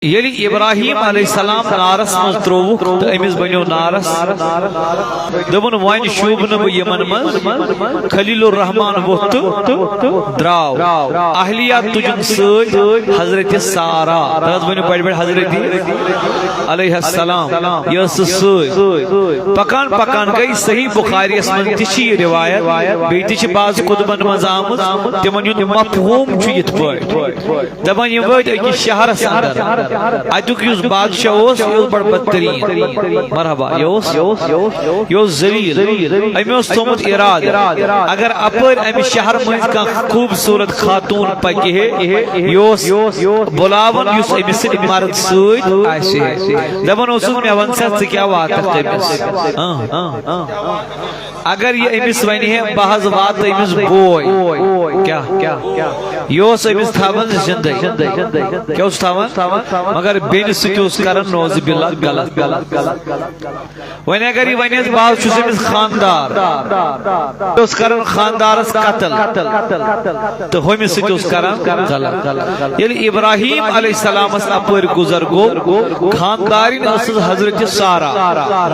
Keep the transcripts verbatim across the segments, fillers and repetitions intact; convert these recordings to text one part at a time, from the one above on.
ییٚلہِ ابراہیم علیہ السلام نارس منٛز ترووُکھ تہٕ أمِس بنیو نارس، دوٚپُن، "وۄنۍ شوٗبہٕ نہٕ بہٕ یِمن منٛز۔" خلیل الرحمان ووٚتھ تہٕ درٛاو۔ اہلیہ تُجُن سۭتۍ حضرت سارا۔ تہٕ حظ ؤنِو بڑِ بڑِ حضرت علیہ السلام۔ یہِ ٲس سُہ سۭتۍ۔ پکان پکان گٔے۔ صحیح بخاریَس منٛز تہِ چھِ یہِ روایت، بیٚیہِ تہِ چھِ بعض کُتبن منٛز آمٕژ، تِمن ہُنٛد مفہوم چھُ یِتھ پٲٹھۍ۔ دپان، یِم وٲتۍ أکِس شہرس اندر۔ اتیُک یُس بادشاہ اوس، یہِ اوس بڑٕ بدترین۔ مرحبا، یہِ اوس، یہِ اوس ذلیل۔ أمۍ اوس تھوٚومُت ارادٕ، اگر اپٲرۍ امہِ شہر مٔنٛزۍ کانٛہہ خوٗبصوٗرت خاتوٗن پکہِ ہے، یہِ اوس بُلاوان، یُس أمِس سۭتۍ مرد سۭتۍ آسہِ ہے۔ دپان اوسُس، "مےٚ وَن سا، ژٕ کیٛاہ واتکھ تٔمِس؟" اۭں۔ اگر یہِ أمِس ونہِ ہے، "بہٕ حظ واتہٕ أمِس بوے"، کیٛاہ؟ یہِ اوس أمِس تھاوان زِندَے۔ کیٛاہ اوس تھاوان؟ مگر بیٚنہِ سۭتۍ اوس کران، نعوذ باللہ، غلط۔ وۄنۍ اگر یہِ ونہِ ہے، "بہٕ حظ چھُس أمِس خاندار"، یہِ اوس کران خاندارس قتل۔ تہٕ ہُمِس سۭتۍ اوس کران غلط۔ ییٚلہِ ابراہیم علیہ السلامس اپٲرۍ گُزر گوٚو، خاندارِنۍ ٲسٕس حضرت سارا۔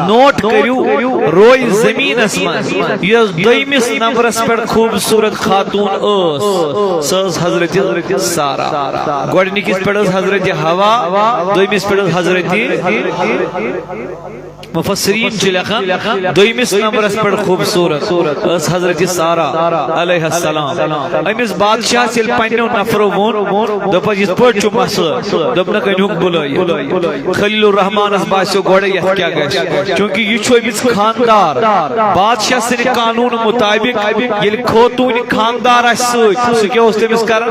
نوٹ کٔرِو، روے زٔمیٖنس منٛز یۄس دوٚیمِس نمبرس پٮ۪ٹھ خوٗبصوٗرت خاتوٗن ٲس، سۄ ٲس حضرت سارا۔ گۄڈٕنِکِس پٮ۪ٹھ ٲس حضرت حوا، دوٚیمِس پٮ۪ٹھ ٲس حضرت مفسرین چھِ لیکھان، دوٚیمِس نمبرس پٮ۪ٹھ خوٗبصوٗرت ٲس حضرت سارا علیہ السلام۔ أمِس بادشاہس ییٚلہِ پننیو نفرو ووٚن، دوٚپُس، "یِتھ پٲٹھۍ چھُ مسلہٕ"، دوٚپنَکھ، "أنۍ ہُکھ بُلٲیِتھ۔" خلیل الرحمانس باسیو گۄڈَے، یَتھ کیٛاہ گژھِ، چوٗنٛکہِ یہِ چھُ أمِس خاندار۔ بادشاہ سٕنٛدِ قانوٗن مطابق ییٚلہِ خوتوٗنہِ خاندار آسہِ سۭتۍ، سُہ کیٛاہ اوس تٔمِس کران؟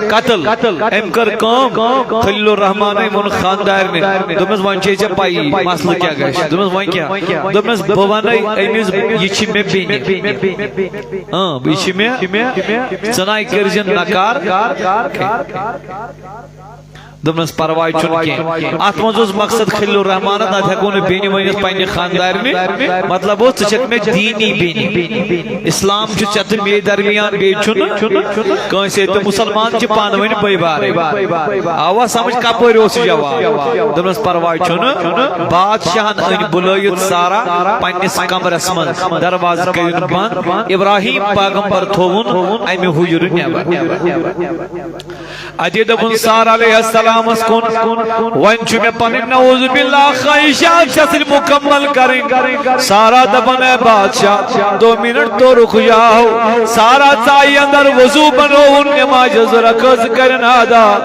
قتل۔ أمۍ کٔر کٲم، خلیل الرحمانن ووٚن خاندارنہِ، دوٚپمَس، "وۄنۍ چھے ژےٚ پَیی مسلہٕ کیٛاہ گژھِ؟" دوٚپمَس، "وۄنۍ کیٛاہ؟" دوٚپمَس، "بہٕ وَنَے أمِس، یہِ چھِ مےٚ بیٚنہِ۔ اۭں، یہِ چھِ مےٚ، ژٕ نَے کٔرزِ نکار۔" دوٚپنَس، "پرواے چھُنہٕ کینٛہہ۔" اَتھ منٛز اوس مقصد خلیل الرحمانَس، نَتہٕ ہٮ۪کو نہٕ بیٚنہِ ؤنِتھ پننہِ خاندارنہِ۔ مطلب اوس، ژٕ چھَکھ مےٚ دیٖنی بیٚنہِ۔ اسلام چھُ ژےٚ تہٕ مے درمیان، بیٚیہِ چھُنہٕ کٲنٛسے۔ تہٕ مُسلمان چھِ پانہٕ ؤنۍ بٲے بارٕنۍ۔ آوا سمجھ کپٲرۍ اوس یہِ جواب؟ دوٚپنَس، "پرواے چھُنہٕ۔" بادشاہن أنۍ بُلٲیِتھ سارا پننِس کمرس منٛز، دروازٕ کٔرِتھ بنٛد۔ ابراہیم پیغمبر تھووُن امہِ حُجرٕ نٮ۪بر۔ اَتی دوٚپُن سارا علیہ السلامس کُن، "وۄنۍ چھُ مےٚ پنٕنۍ نعوذ باللہ خواہشات چھَس مُکمل کرٕنۍ۔" سارا دپان، "اے بادشاہ، دو منٹ تو رک جاؤ۔" سارا ژایہِ اندر، وضو بنووُن، نماز زٕ رکعت کٔرِن ادا،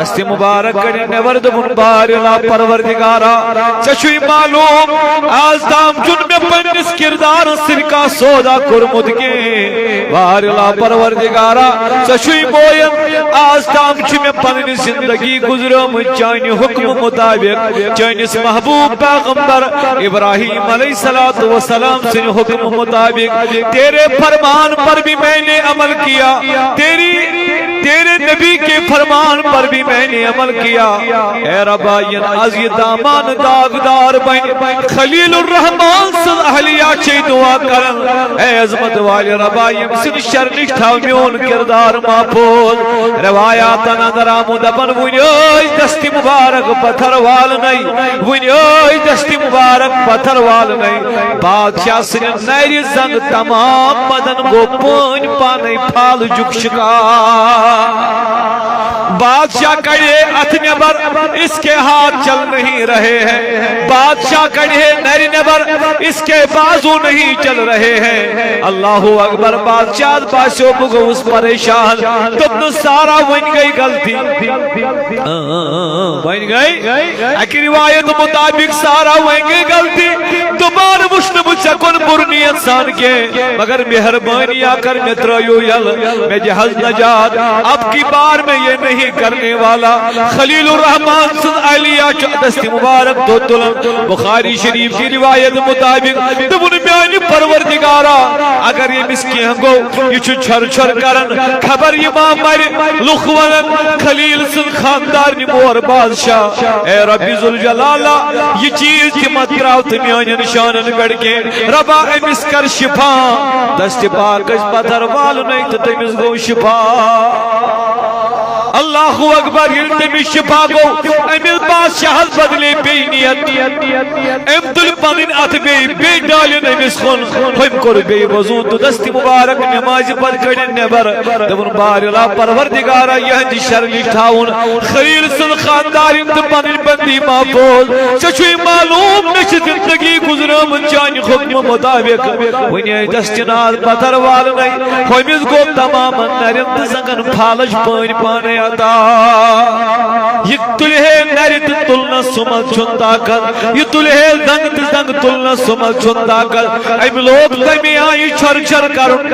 دست مبارک کٔرِن نٮ۪بر، دوٚپُن، "بارِ لا پروردگارا، ژےٚ چھُے معلوم، آز تام چھُنہٕ مےٚ پننِس کردارس سۭتۍ کانٛہہ سودا کوٚرمُت کینٛہہ۔ بارِ لا پروردگارا، ژےٚ چھُے بویَن، آز تام چھِ مےٚ پنٕنۍ زندگی گُزرٲمٕژ چانہِ حُکمہٕ مُطابق، چٲنِس محبوب پیغمبر ابراہیم علیہ الصلوۃ والسلام سٕنٛدِ حُکمہٕ مُطابق۔ تیرے فرمان پر بھی میں نے عمل کیا، تیری، تیرے نبی کے فرمان پر بھی میں نے عمل کیا۔" اے ربا، یِن از یہِ دامان داغدار بنہِ۔ خلیل الرحمان سٕنٛز اہلیہ چھے دعا کران، اے عظمت والہِ ربا، ییٚمۍ سٕنٛدِ شرنِش تھاو میون کردار محفوظ۔ روایاتن اندر آمُت، دپان، وُنہِ ٲسۍ دستِ مبارک پتھر والنَے، وُنہِ ٲسۍ دستِ مبارک پتھر والنَے۔ بادشاہ سٕنٛدِ نرِ زنگ تمام بدن گوٚو پٲنۍ پانے پھالجُک شکار۔ بادشاہ کڑے اتھ نٮ۪بر، اس کے ہاتھ چل نہیں رہے ہیں۔ بادشاہ کڑے نرِ نٮ۪بر، اس کے بازو نہیں چل رہے ہیں۔ اللہ اکبر۔ بادشاہ باسیو، بہٕ گوٚوُس پریشان۔ دوٚپنَس، سارا، وۄنۍ گٔے غلطی۔ اۭں، اۭں، اۭں، اۭں، وۄنۍ گٔے۔ اَکہِ روایت مطابق سارا، وۄنۍ گٔے غلطی۔ دوبارٕ وٕچھ نہٕ بہٕ ژےٚ کُن بُرٕ نیت سان کینٛہہ، مگر مہربٲنی آ کر مےٚ ترٲیِو یَلہٕ، مےٚ دِ حظ نجات۔ اب کی بار میں یہ نہیں کرنے والا۔ خلیل الرحمان سٕنٛز اہلیہ چھُ دستِ مبارک دۄد تُلان۔ بخاری شریف کی روایت مطابق دوٚپُن، میانہِ پروردگارا، اگر ییٚمِس کینٛہہ گوٚو، یہِ چھُ چھۄر چھۄر کران، خبر یہِ ما مرِ۔ لُکھ ونان، خلیل سٕنٛز خاندارنہِ مور بادشاہ، اے ربِ ذوالجلالہ، یہِ چیٖز تہِ مہ تراو تہٕ میانٮ۪ن شانن پٮ۪ٹھ کینٛہہ۔ ربا، أمِس کر شفا۔ دستِ پاکس پتھر والنَے تہٕ تٔمِس گوٚو شفا۔ اللہ اکبر، ییٚلہِ تٔمِس شفا گوٚو، أمِس بادشاہس بدلے بیٚیہِ نیت۔ أمۍ تُلۍ پنٕنۍ اتھٕ بیٚیہِ، بیٚیہِ ڈالِن أمِس کُن۔ ہُمۍ کوٚر بیٚیہِ وضو تہٕ دستی مبارک نمازِ پتہٕ کٔڑِن نٮ۪بر۔ دوٚپُن، بارِلا پروردگارا، یِہنٛدِ شرِ نِش تھاوُن خلیل سُنٛد خاندارِن تہٕ پنٕنۍ بندی محفوظ۔ ژےٚ چھُے معلوم، مےٚ چھِ زندگی گُزرٲمٕژ چانہِ حُکمہٕ مُطابق۔ وۄنۍ ٲسۍ دستہِ ناد پتھر والنَے، ہُمِس گوٚو تمامن نرٮ۪ن تہٕ زنٛگن فالج پٲنۍ پانَے عطا۔ یہِ تُلہِ ہے نرِ تہٕ تُلنَس سُمَتھ چھُنہٕ طاقت، یہِ تُلہِ ہے زنٛگہٕ تہٕ زنٛگہٕ تُلنَس سُمَتھ چھُنہٕ طاقت۔ أمۍ لوگ تَمے آیہِ چھۄر چھۄر کرُن،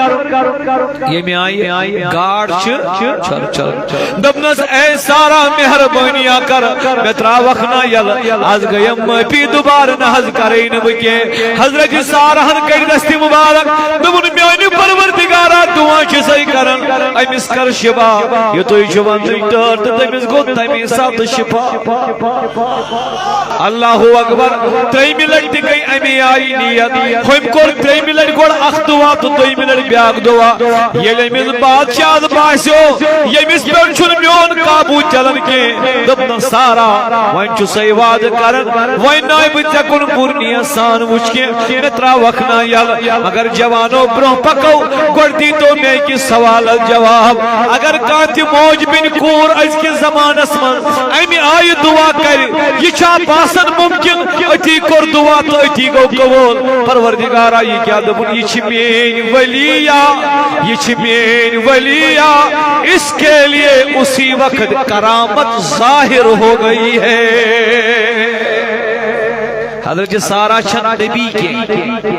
ییٚمہِ آیہِ گاڈ چھِ چھۄر چھۄر۔ دوٚپنَس، اے سارا، مہربٲنی کر، مےٚ ترٛاوَکھ نا یَلہٕ، از گٔیم معٲفی، دوبارٕ نہ حظ کرے نہٕ بہٕ کینٛہہ۔ حضرت سارہن کٔڑۍ دستہِ مبارک، دوٚپُن، میانہِ پروردگارا، دعا چھِ سَے کران، أمِس کر شفا، یہِ تُہۍ چھِو وَنٕنۍ ٹٲر، تہٕ تٔمِس گوٚو تَمی ساتہٕ شفا۔ اللہ اکبر۔ ترٛیٚیِمہِ لٹہِ تہِ گٔے اَمی آیہِ نیت۔ ہُمۍ کوٚر ترٛیٚیِمہِ لٹہِ گۄڈٕ اکھ دُعا تہٕ دوٚیِمہِ لٹہِ بیٛاکھ دُعا۔ ییٚلہِ أمِس بادشاہس باسیو، ییٚمِس پٮ۪ٹھ چھُنہٕ میون قابوٗ چلان کینٛہہ، دوٚپنَس، سارا، وۄنۍ چھُ سَے وعدٕ کران، وۄنۍ ناے بہٕ ژےٚ کُن بُرنیہ سان وٕچھ کینٛہہ، مےٚ ترٛاوَکھ نا یَلہٕ۔ مگر جوانو، برٛونٛہہ پکو، گۄڈٕ دیٖتو مےٚ أکِس سوالس جواب۔ اگر کانٛہہ تہِ موج بیٚنہِ کوٗر أزکِس زمانس منٛز اَمہِ آیہِ دُعا کرِ، یہِ چھا باسان مُمکِن؟ أتی کوٚر دُعا تہٕ أتی گوٚو قبوٗل۔ پروردگارا، یہِ کیٛاہ؟ دوٚپُن، یہِ چھِ میٛٲنۍ ولیہ، یہِ چھِ میٛٲنۍ ولیہ، اس کے لیے اسی وقت کرامت ظاہر ہو گئی ہے۔ حضرت سارا چھنہٕ نبی کینٛہہ،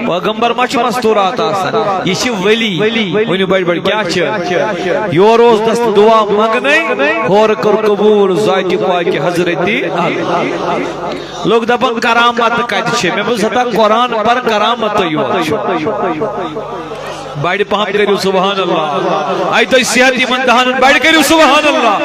پیغمبر ما چھُ مستورات آسان، یہِ چھِ ولی۔ ؤنِو بڑِ بڑِ، کیٛاہ چھِ؟ یورٕ اوس دست دعا منٛگنَے، ہورٕ کوٚر قبوٗل ذاتِ پاکہِ حضرت۔ لوگ دپان، کرامت کتہِ چھِ؟ مےٚ بوٗز ہتا قرآن پر کرامتٕے یوت چھُ۔ بڑِ پہم کٔرِو سبحان اللہ۔ اَتہِ تۄہہِ صحت یِمن دہنن، بڑِ کٔرِو سبحان اللہ۔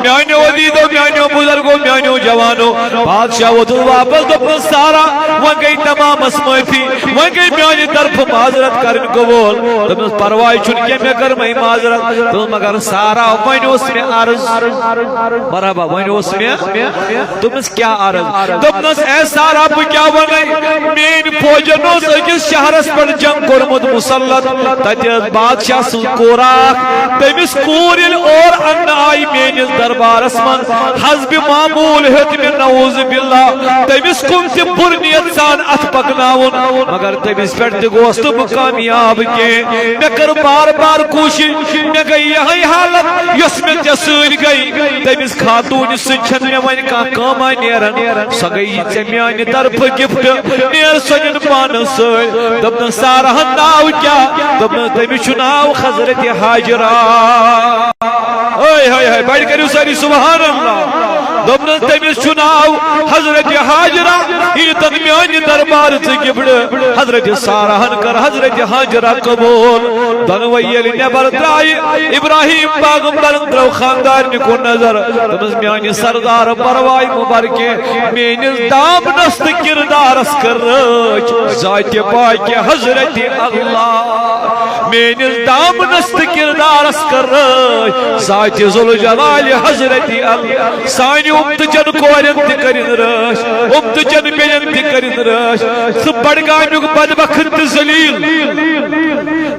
میانیو عزیزو، میانیو بزرگو، میانیو جوانو، بادشاہ ووتُن واپس، دوٚپنَس، سارا، وۄنۍ گٔے تمامس معٲفی، وۄنۍ گٔے میانہِ طرفہٕ معذرت کرٕنۍ قبول۔ دوٚپنَس، پرواے چھُنہٕ کینٛہہ، مےٚ کٔر وۄنۍ معذرت۔ دوٚپُن، مگر سارا، وۄنۍ اوس مےٚ عرض۔ مرحبا، وۄنۍ اوس مےٚ۔ دوٚپنَس، کیٛاہ عرض؟ دوٚپنَس، اے سارا، بہٕ کیٛاہ وَنَے؟ میٛٲنۍ فوجَن اوس أکِس شہرَس پٮ۪ٹھ جنگ کوٚرمُت مُسلط۔ تَتہِ ٲس بادشاہ سٕنٛز کوٗر اَکھ۔ تٔمِس کوٗر ییٚلہِ اور اَننہٕ آیہِ میٛٲنِس دربارَس منٛز، حسبِ معموٗل ہیوٚت مےٚ، نعوذ باللہ، تٔمِس کُن تہِ بُرٕ نیت سان اَتھٕ پَکناوُن۔ مگر تٔمِس پٮ۪ٹھ تہِ گوس نہٕ بہٕ کامیاب کینٛہہ۔ مےٚ کٔر بار بار کوٗشِش، مےٚ گٔے یِہے حالت، یۄس مےٚ ژےٚ سۭتۍ گٔے۔ تٔمِس خاتوٗنہِ سۭتۍ چھَنہٕ مےٚ وۄنۍ کانٛہہ کٲمہ نیران۔ سۄ گٔے یہِ ژےٚ میٛانہِ طرفہٕ gift، نیر سۄ نِن پانَس سۭتۍ۔ دوٚپنَس، سارہَن ناو کیٛاہ؟ دوٚپنَس، تٔمِس چھُ ناو حضرت حاجرہ۔ ہاے، ہاے، ہاے، بڑِ کٔرِو سٲری سبحان اللہ۔ دوٚپنَس، تٔمِس چھُ ناو حضرت حاجرہ، یہِ تَن میٛانہِ دربارٕ ژٕ gift۔ حضرت سارہَن کٔر حضرت حاجرہ قبول۔ دۄنوَے ییٚلہِ نٮ۪بر درٛایہِ، ابراہیم پیغمبرن ترٲو خاندارنہِ کُن نظر۔ دوٚپنَس، میٛانہِ سردار، پرواے مہٕ بر کینٛہہ، میٛٲنِس دامنس تہٕ کردارس کٔر رٲچھ ذاتِ پاکہِ حضرت اللہ۔ میٛٲنِس دامنس تہٕ کردارس کٔر رٲچھ ذاتِ ذوالجلال حضرت اللہ۔ سانہِ اُمتہٕ چٮ۪ن کورٮ۪ن تہِ کٔرِن رٲچھ، اُمتہٕ چٮ۪ن بیٚنٮ۪ن تہِ کٔرِن رٲچھ۔ سُہ بڈگامیُک بدبخت تہٕ ذلیل،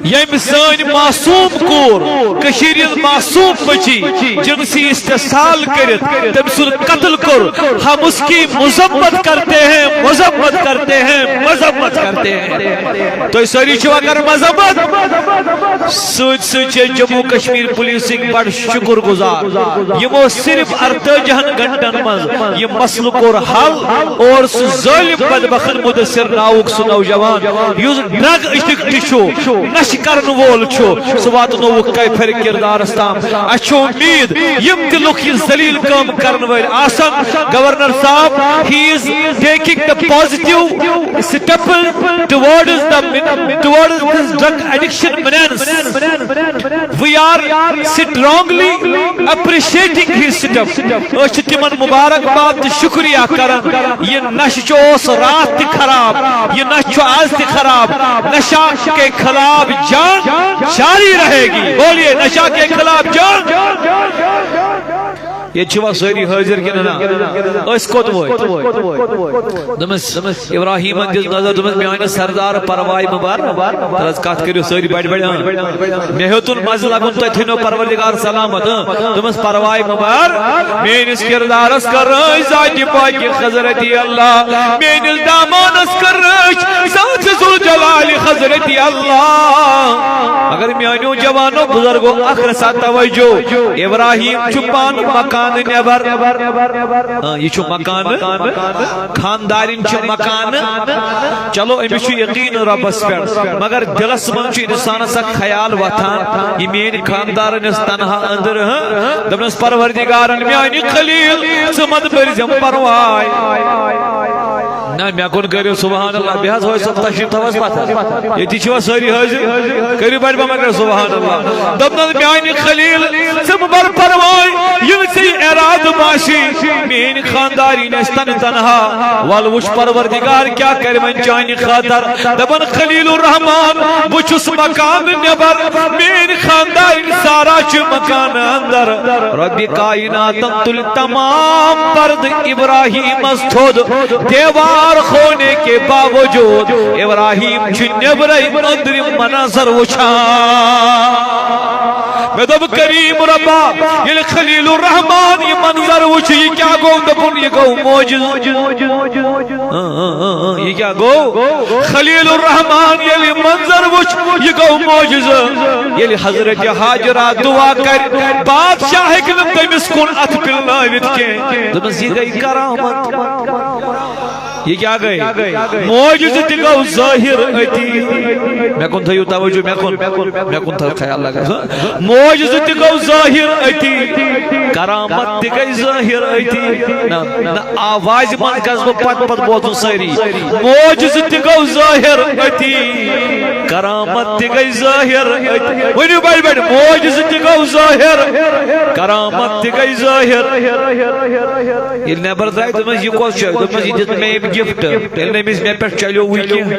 ییٚمۍ سٲنۍ معصوٗم کوٗر، کٔشیٖرِ ہٕنٛز معصوٗم بچی، جنسی استحصال کٔرِتھ تٔمۍ سُنٛد قتل کوٚر، ہم اس کی مذمت کرتے ہیں، مذمت کرتے ہیں، مذمت کرتے ہیں۔ تُہۍ سٲری چھِوا کران مذمت؟ سۭتۍ سۭتۍ چھِ جموں کشمیر پولیسٕکۍ بڑٕ شُکر گزار، یِمو صرف ارتٲجی ہن گھنٹن منٛز یہِ مسلہٕ کوٚر حل اور سُہ ظٲلم بدبخت مدثر ناوُک سُہ نوجوان، یُس drug addict چھُ، نشہٕ کرن وول چھُ، سُہ واتنووُکھ کیفر کردارس تام۔ اسہِ چھِ امید، یِم تہِ لُکھ یہِ ذلیل کٲم کرن وٲلۍ آسن، گورنر صاحب، he is taking the positive step towards the, towards this drug addiction menace. We are strongly appreciating his step. أسۍ چھِ تِمن مبارکباد تہٕ شُکریہ کران۔ یہِ نشہٕ چھُ اوس راتھ تہِ خراب، یہِ نشہٕ چھُ آز تہِ خراب۔ نشہ کے خلاف جنگ جاری رہے گی۔ بولیے، نشہ کے خلاف جنگ۔ ییٚتہِ چھِوا سٲری حٲضِر کِنہٕ نہ؟ أسۍ کوٚت وٲتۍ؟ دوٚپمَس، ابراہیمن دِژ نظر، دوٚپمَس، میانہِ سردار پرواے مہٕ بر۔ تَلہٕ حظ کتھ کٔرِو سٲری بڑِ بڑِ، اۭں۔ مےٚ ہیوٚتُن مزٕ لگُن، تۄہہِ تھٲینو پروردگار سلامت، اۭں۔ دوٚپمَس، پرواے مہٕ بر، میٲنِس کردارس کر رٲچھ ذاتِ پاکِ حضرت اللہ، میٲنِس دامانس کر رٲچھ ذاتِ ذوالجلال حضرت اللہ۔ مگر میانیو جوانو بزرگو، اکھ رژھا توجہ، ابراہیم چھُ پانہٕ مکانہٕ نٮ۪بر۔ اۭں، یہِ چھُ مکانہٕ، خاندارِنۍ چھِ مکانہٕ۔ چلو، أمِس چھُ یقین رۄبس پٮ۪ٹھ، مگر دِلس منٛز چھُ انسانس اکھ خیال وۄتھان، یہِ میٲنۍ خاندارن ٲس تنہا أنٛدرٕ، ہہ؟ دوٚپنس، پروردگارن میانہِ خلیل، ژٕ مت بٔرزٮ۪م پرواے۔ نہ، مےٚ کُن کٔرِو سبحان اللہ، بیٚیہِ حظ ہٲے صٲب تشریف تھاوس پتھر۔ ییٚتی چھِوا سٲری حٲضِر؟ کٔرِو بڑِ پہم کٔرِو سبحان اللہ۔ دوٚپنس، میانہِ خلیل، ژٕ مہٕ بر پرواے، ییٚلہِ ژےٚ یہِ ارادٕ باسی، میٲنۍ خاندارِنۍ ٲسۍ تن تنہا۔ ول وٕچھ پروردگار کیٛاہ کرِ وۄنۍ چانہِ خٲطر۔ دپان، خلیل الرحمان، بہٕ چھُس مکانہٕ نٮ۪بر، میٲنۍ خاندارِنۍ سارا چھِ مکانہٕ اندر۔ رۄبِ کائناتن تُلۍ تمام پردٕ ابراہیمس تھوٚد۔ دیوار ہونے کے باوجود ابراہیم چھُ نٮ۪برَے أنٛدرِم منظر وٕچھان۔ مےٚ دوٚپ، کریم رۄبا، ییٚلہِ خلیل الرحمان یہِ منظر وٕچھ، یہِ کیٛاہ گوٚو؟ دوٚپُن، یہِ گوٚو معجزٕ۔ اۭں، اۭں، اۭں، اۭں، یہِ کیٛاہ گوٚو؟ خلیل الرحمان ییٚلہِ یہِ منظر وٕچھ، یہِ گوٚو معجزٕ۔ ییٚلہِ حضرت ہاجرہ دعا کرِ، بادشاہ ہیٚکہِ نہٕ تٔمِس کُن اَتھٕ پِلنٲوِتھ کینٛہہ۔ دوٚپمَس، یہِ گٔے کرامت۔ یہِ کیٛاہ گٔے؟ معجزٕ تہِ گوٚو ظٲہِر أتی۔ مےٚ کُن تھٲیِو توجہ، مےٚ کُن، مےٚ کُن تھٲیِو خیال لگا۔ معجزٕ تہِ گوٚو ظٲہِر أتی، کرامت تہِ گٔے ظٲہِر أتی۔ نہ، نہ، آوازِ منٛز گژھٕ بہٕ پتہٕ پتہٕ بوزُن سٲری۔ معجزٕ تہِ گوٚو ظٲہِر أتی، کرامت تہِ گٔے ظٲہِر أتی۔ ؤنِو بڑِ بڑِ، معجزٕ تہِ گوٚو ظٲہِر، کرامت تہِ گٔے ظٲہِر۔ ییٚلہِ نٮ۪بر درٛاے، دوٚپمَس، یہِ کۄس چھےٚ؟ دوٚپمَس، یہِ دیُت مےٚ أمۍ gift۔ ییٚلہِ نہٕ أمِس مےٚ پٮ۪ٹھ چلیو وٕنہِ کینٛہہ۔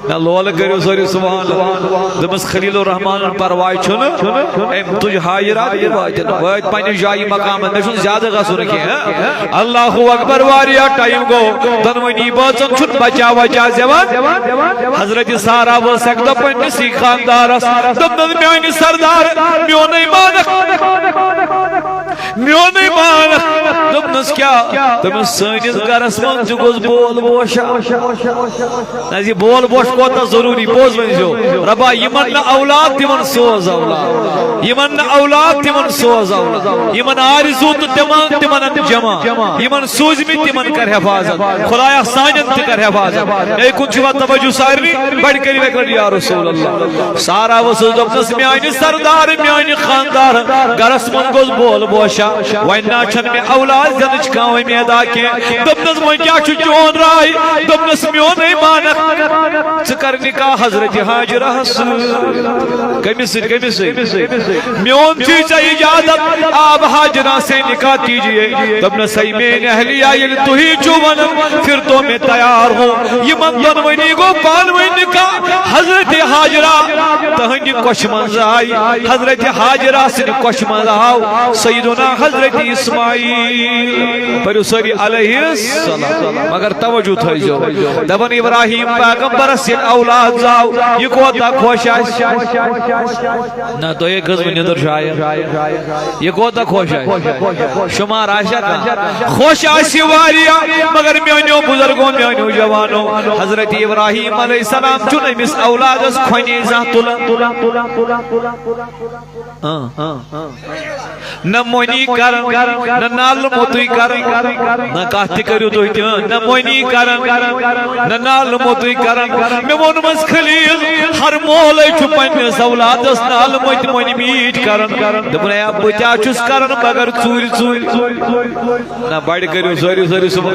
نہ، لولہٕ کٔرِو سٲری سبحان اللہ۔ دوٚپمَس، خلیل الرحمانُن پرواے چھُنہٕ، أمۍ تُج حاجرہ تہِ وٲتِن۔ وٲتۍ پننہِ جایہِ مقامس، مےٚ چھُنہٕ زیادٕ گژھُن کینٛہہ۔ اللہ اکبر، واریاہ ٹایم گوٚو، دۄنوٕنی بٲژن چھُنہٕ بچا وچا زٮ۪وان۔ حضرت سارا ؤژھ اکہِ دۄہ پننِسٕے خاندارس، دوٚپنس، میانہِ سردار، میونُے مانکھ۔ میونُے مانکھ۔ دوٚپنَس، کیٛاہ؟ دوٚپنَس، سٲنِس گرس منٛز تہِ گوٚژھ بول بوشا۔ نہ، یہِ بول بوش کوتاہ ضروٗری، پوٚز ؤنۍزیو۔ رۄبا، یِمن نہٕ اولاد، تِمن سوز اولاد۔ یِمن نہٕ اولاد، تِمن سوز اولاد۔ یِمن آرزوٗ تہٕ تِمن، تِمن اَن جمع۔ یِمن سوٗزمٕتۍ، تِمن کر حفاظت۔ خدایا، سانٮ۪ن تہِ کر حفاظت۔ اے کُن چھُوا توجہ سارنٕے؟ بڑِ کٔرِو اکہِ لٹہِ، یا رسول اللہ۔ سارا ؤژھٕس، دوٚپنَس، میانہِ سردار، میانہِ خاندار، گرس منٛز گوٚژھ بول بوشا۔ وۄنۍ نہ چھَنہٕ مےٚ اولاد زینٕچ کانٛہہ اُمید آ کینٛہہ۔ دوٚپنَس، وۄنۍ کیٛاہ چھُ چون راے؟ دوٚپنَس، میونُے مانکھ، ژٕ کر نکاح حضرت ہاجرہَس سۭتۍ۔ کٔمِس سۭتۍ؟ کٔمِس سۭتۍ؟ میون چھُے ژےٚ اجازت، آب ہاجرہ سے نکاح کیجیے۔ دوٚپنَس، ہے میٲنۍ اہلیہ، ییٚلہِ تُہی چھِو وَنان، پھر تو میں تیار ہوں۔ یِمن دۄنوٕنی گوٚو پانہٕ ؤنۍ نکاح۔ حضرت ہاجرہ، تہنٛدِ کۄچھِ منٛز آیہِ، حضرت ہاجرہ سٕنٛدِ کۄچھِ منٛز آو سیدنا حضرت اسماعیل۔ پٔرِو سٲری علیہ السلام، مگر توجہ تھٲیزیو۔ دپان، ابراہیم پیغمبرس ییٚلہِ اولاد زاو، یہِ کوتاہ خۄش آسہِ۔ نہ، تۄہے کھٔژوٕ نیٚدٕر شاید۔ یہِ کوتاہ خۄش آسہِ؟ شُمار آسیا کانٛہہ؟ خۄش آسہِ واریاہ، مگر میٲنیو بزرگو، میٲنیو جوانو، حضرت ابراہیم علیہ السلام چھُنہٕ أمِس اولادس کھۄنے زانٛہہ تُلان۔ اۭں۔ نہ مۄنی کران، نہ نالہٕ موٚتُے کران، نہ کتھ تہِ کٔرِو تُہۍ تہِ، نہ مۄنی کران، نہ نالہٕ موٚتُے کران۔ مےٚ ووٚنمس، خلیل، ہر مولے چھُ پننِس اولادس نالہٕ مٔتۍ مۄنۍ میٖٹھۍ کران۔ دوٚپُن، ہے، بہٕ تہِ ہا چھُس کران، مگر ژوٗرِ ژوٗرِ۔ نہ، بڑِ کٔرِو سٲری، سٲری صبح۔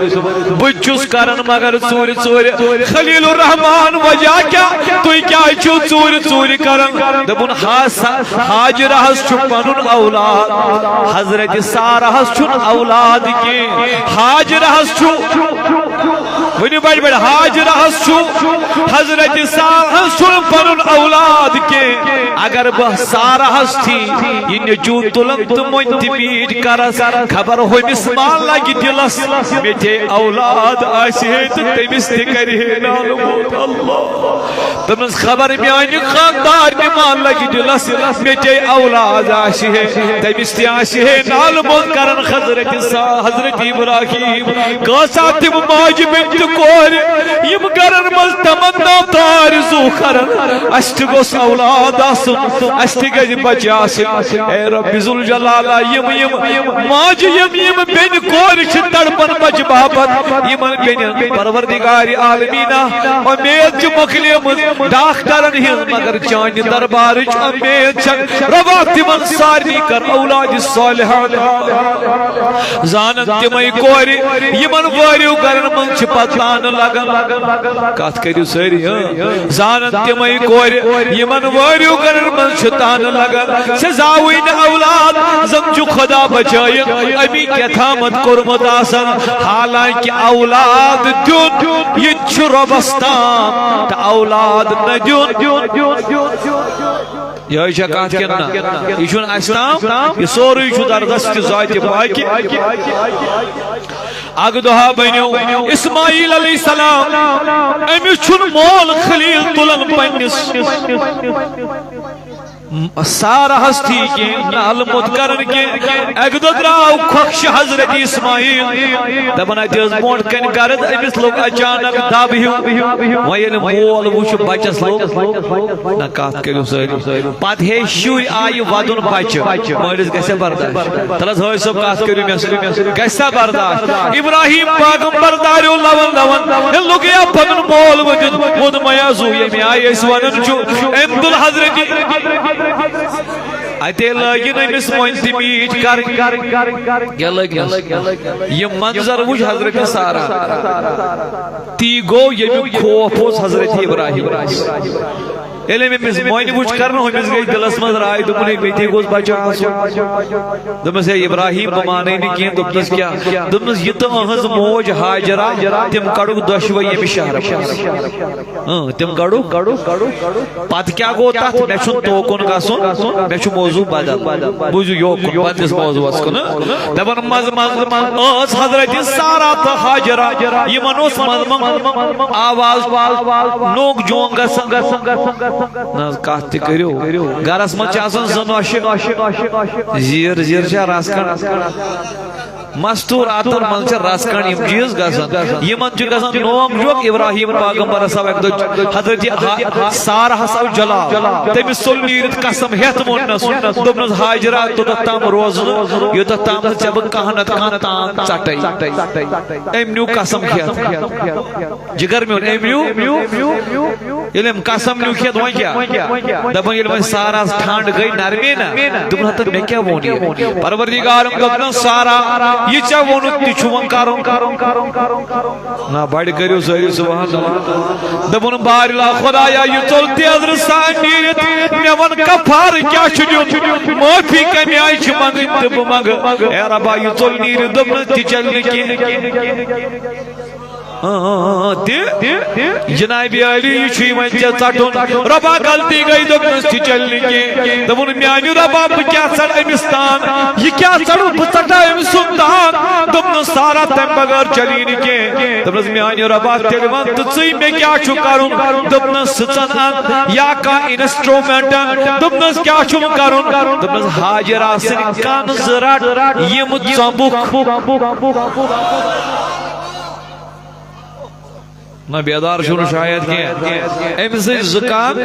بہٕ تہِ چھُس کران، مگر ژوٗرِ ژوٗرِ۔ خلیل الرحمان، وجہ کیٛاہ؟ تُہۍ کیٛازِ چھِو ژوٗرِ ژوٗرِ کران؟ دوٚپُن، ہا-، ہاجرہس چھُ پنُن اولاد، حضرت سارہس چھُنہٕ اولاد کینٛہہ۔ ہاجرہس چھُ ونہِ بڑِ بڑِ ہاجرہس چھُ، حضرت سارہس چھُنہٕ پنُن اولاد کینٛہہ۔ اگر بہٕ سارہس تھی یہِ نیٚچوٗ تُلن تہٕ مۄنۍ تہِ میٖٹھۍ کرس، خبر ہُمِس ما لگہِ دِلس، مےٚ تہِ اولاد آسہِ ہے تہٕ تٔمِس تہِ کرِ ہے نالہٕ موت۔ اللہ۔ دوٚپنَس، خبر میانہِ خاندارنہِ ما لگہِ دِلس، مےٚ تہِ اولاد آسہِ ہے، تٔمِس تہِ آسہِ ہے نالہٕ موت کران۔ حضرت سا-، حضرت ابراہیم، کۭژاہ تِم ماجہِ بیٚنہِ تہٕ کورِ، یِم گرن منٛز تمنا تہٕ آرزو کران، اسہِ تہِ گوٚژھ اولاد آسُن، اسہِ تہِ گژھِ بچہِ آسٕنۍ۔ اے رب ذوالجلالہ، یِم، یِم ماجہِ، یِم، یِم بیٚنہِ کورِ چھِ تڑپان بچہِ باپتھ، یِمن بیٚنٮ۪ن پروردگار عالمیٖنہ، امید چھِ مۄکلیمٕژ ڈاکٹرن ہٕنٛز، مگر چانہِ دربارٕچ امید چھےٚ۔ رۄبا، تِمن سارنٕے کر اولاد صالحہ۔ زانن تِمے کورِ، یِمن وٲرِو گرن منٛز چھِ پتہٕ تانہٕ لگان۔ کتھ کٔرِو سٲری، ہاں؟ زانن تِمے کورِ، یِمن وٲرِو گرن منٛز چھِ تانہٕ لگان۔ سزاوٕے نہٕ اولاد، زن چھُ خدا بچٲیِن امی کیٛاہ تھامتھ کوٚرمُت آسان۔ حالانکہ اولاد دیُن، یہِ چھُ رۄبس تام، تہٕ اولاد نہ دیُن۔ یہے چھا کتھ کِنہٕ نہ؟ یہِ چھُنہٕ اسہِ تام، یہِ سورُے چھُ دردس تہِ ذاتِ پاکہِ۔ اکھ دۄہا بنیو اسماعیل علیہ السلام، أمِس چھُنہٕ مول خلیل تُلان پننِس سارہس تھی کینٛہہ، نالہٕ موت کران کینٛہہ۔ اکہِ دۄہ درٛاو کھۄکھ چھِ حضرت اسماعیل، دپان، اتہِ ٲس برونٛٹھ کنہِ گرد، أمِس لوٚگ اچانک دب ہیوٗ۔ وۄنۍ ییٚلہِ مول وُچھ بچس لوٚگ، نہ کتھ کٔرِو سٲری۔ پتہٕ ہے شُرۍ آیہِ ودُن بچہِ، مٲلِس گژھِ برداشت۔ تلہٕ حظ حٲج صٲب، کتھ کٔرِو مےٚ سۭتۍ، گژھِ سا برداشت؟ ابراہیم پیغمبر داریو لون لون، ہے لوٚگ یا پنُن مول ؤنِتھ، ووٚن میا زُو ییٚمہِ آیہِ أسۍ ونان چھُ، أمۍ تُل حضرت۔ اتے لٲگِن أمِس وۄنۍ تہِ میٖٹھۍ کرٕنۍ۔ کیٛاہ لٲگِنَس؟ یہِ منظر وُچھ حضرت سارا۔ تی گوٚو ییٚمیُک خوف اوس حضرت ابراہیم۔ ییٚلہِ أمۍ أمِس مۄنہِ وُچھ کرنہٕ، أمِس گٔے دِلس منٛز راے، دوٚپُن، ہے، مےٚ تہِ گوٚژھ بچہٕ آسُن۔ دوٚپمس، ہے ابراہیم، بہٕ مانَے نہٕ کینٛہہ۔ دوٚپنس، کیٛاہ؟ دوٚپنس، یہِ تہٕ أہنٛز موج ہاجرہ، تِم کڑُکھ دۄشوے ییٚمہِ شہرٕ منٛز۔ اۭں، تِم کڑُکھ۔ پتہٕ کیٛاہ گوٚو تتھ؟ مےٚ چھُنہٕ توکُن گژھُن، مےٚ چھُ موضوع بدل۔ بوٗزِو یوکُن، پننِس موضوعس کُن۔ دپان، منٛزٕ منٛزٕ ٲس حضرت سارا تہٕ ہاجرہ، یِمن اوس منٛزٕ منٛزٕ آواز نوک جوک گژھان۔ نہ حظ، کتھ تہِ کٔرِو۔ گرس منٛز چھِ آسان زٕ نۄشہِ۔ زیٖر زیٖر چھا رس کھنٛڈ؟ مستوٗراتن منٛز چھِ رس کھنٛڈ یِم چیٖز گژھان۔ یِمن چھُ گژھان نوک جوک۔ ابراہیم پیغمبرس آو اکہِ دۄہ حضرت ہا-، سارہس آو جلال۔ تٔمِس ژوٚل نیٖرِتھ قسم ہیتھ ووٚننس، دوٚپنس، ہاجرہ، توٚتتھ تام روزٕ نہٕ، یوٚتتھ تام نہٕ ژےٚ بہٕ کانٛہہ نتہٕ کانٛہہ تام ژٹے۔ أمۍ نیوٗ قسم کھیتھ۔ جگر میون، أمۍ نیوٗ۔ ییٚلہِ أمۍ قسم نیوٗ کھیتھ، وۄنۍ کیٛاہ؟ دپان، ییٚلہِ وۄنۍ سارہس ٹھنڈ گٔے، نرمی نہ، دوٚپُن، ہتا مےٚ کیٛاہ ووٚن یہِ؟ پروردگارن دوٚپنس، سارا، یہِ ژےٚ ووٚنُتھ تہِ چھُ وۄنۍ کرُن۔ نہ، بڑِ کٔرِو سٲری سبحان اللہ۔ دوٚپُن، بارِلا خدایا، یہِ ژوٚل تیزرٕ سان نیٖرِتھ، مےٚ وَن کفارٕ کیٛاہ چھُ دیُن؟ معٲفی کَمہِ آیہِ چھِ منٛگٕنۍ تہٕ بہٕ منٛگہٕ؟ اے ربا، یہِ ژوٚل نیٖرِتھ، دوٚپنَس، تہِ چَلہِ نہٕ کینٛہہ۔ آ، تہِ؟ جناب علی، یہِ چھُے وۄنۍ ژےٚ ژَٹُن۔ رۄبا، غلطی گٔے، دوٚپنَس، تہِ چَلہِ نہٕ کینٛہہ۔ دوٚپُن، میٛانہِ رۄبا، بہٕ کیٛاہ ژَٹہٕ أمِس تان؟ یہِ کیٛاہ ژَٹہٕ؟ بہٕ ژَٹہٕ أمۍ سُنٛد تان۔ دوٚپنَس، سارا، تَمہِ بغٲر چَلی نہٕ کینٛہہ۔ دوٚپنَس، میٛانہِ رۄبا، تیٚلہِ وَن تہٕ ژٕے، مےٚ کیٛاہ چھُ کَرُن؟ دوٚپنَس، سٕژَن اَن یا کانٛہہ instrument اَن۔ دوٚپنَس، کیٛاہ چھُم کَرُن؟ دوٚپنَس، ہاجرہ سٕنٛدۍ کَن زٕ رَٹ، یِم ژۄمبُکھ۔ نہ، بیدار چھُنہٕ شاید کینٛہہ۔ أمۍ سٕنٛدۍ زٕ کان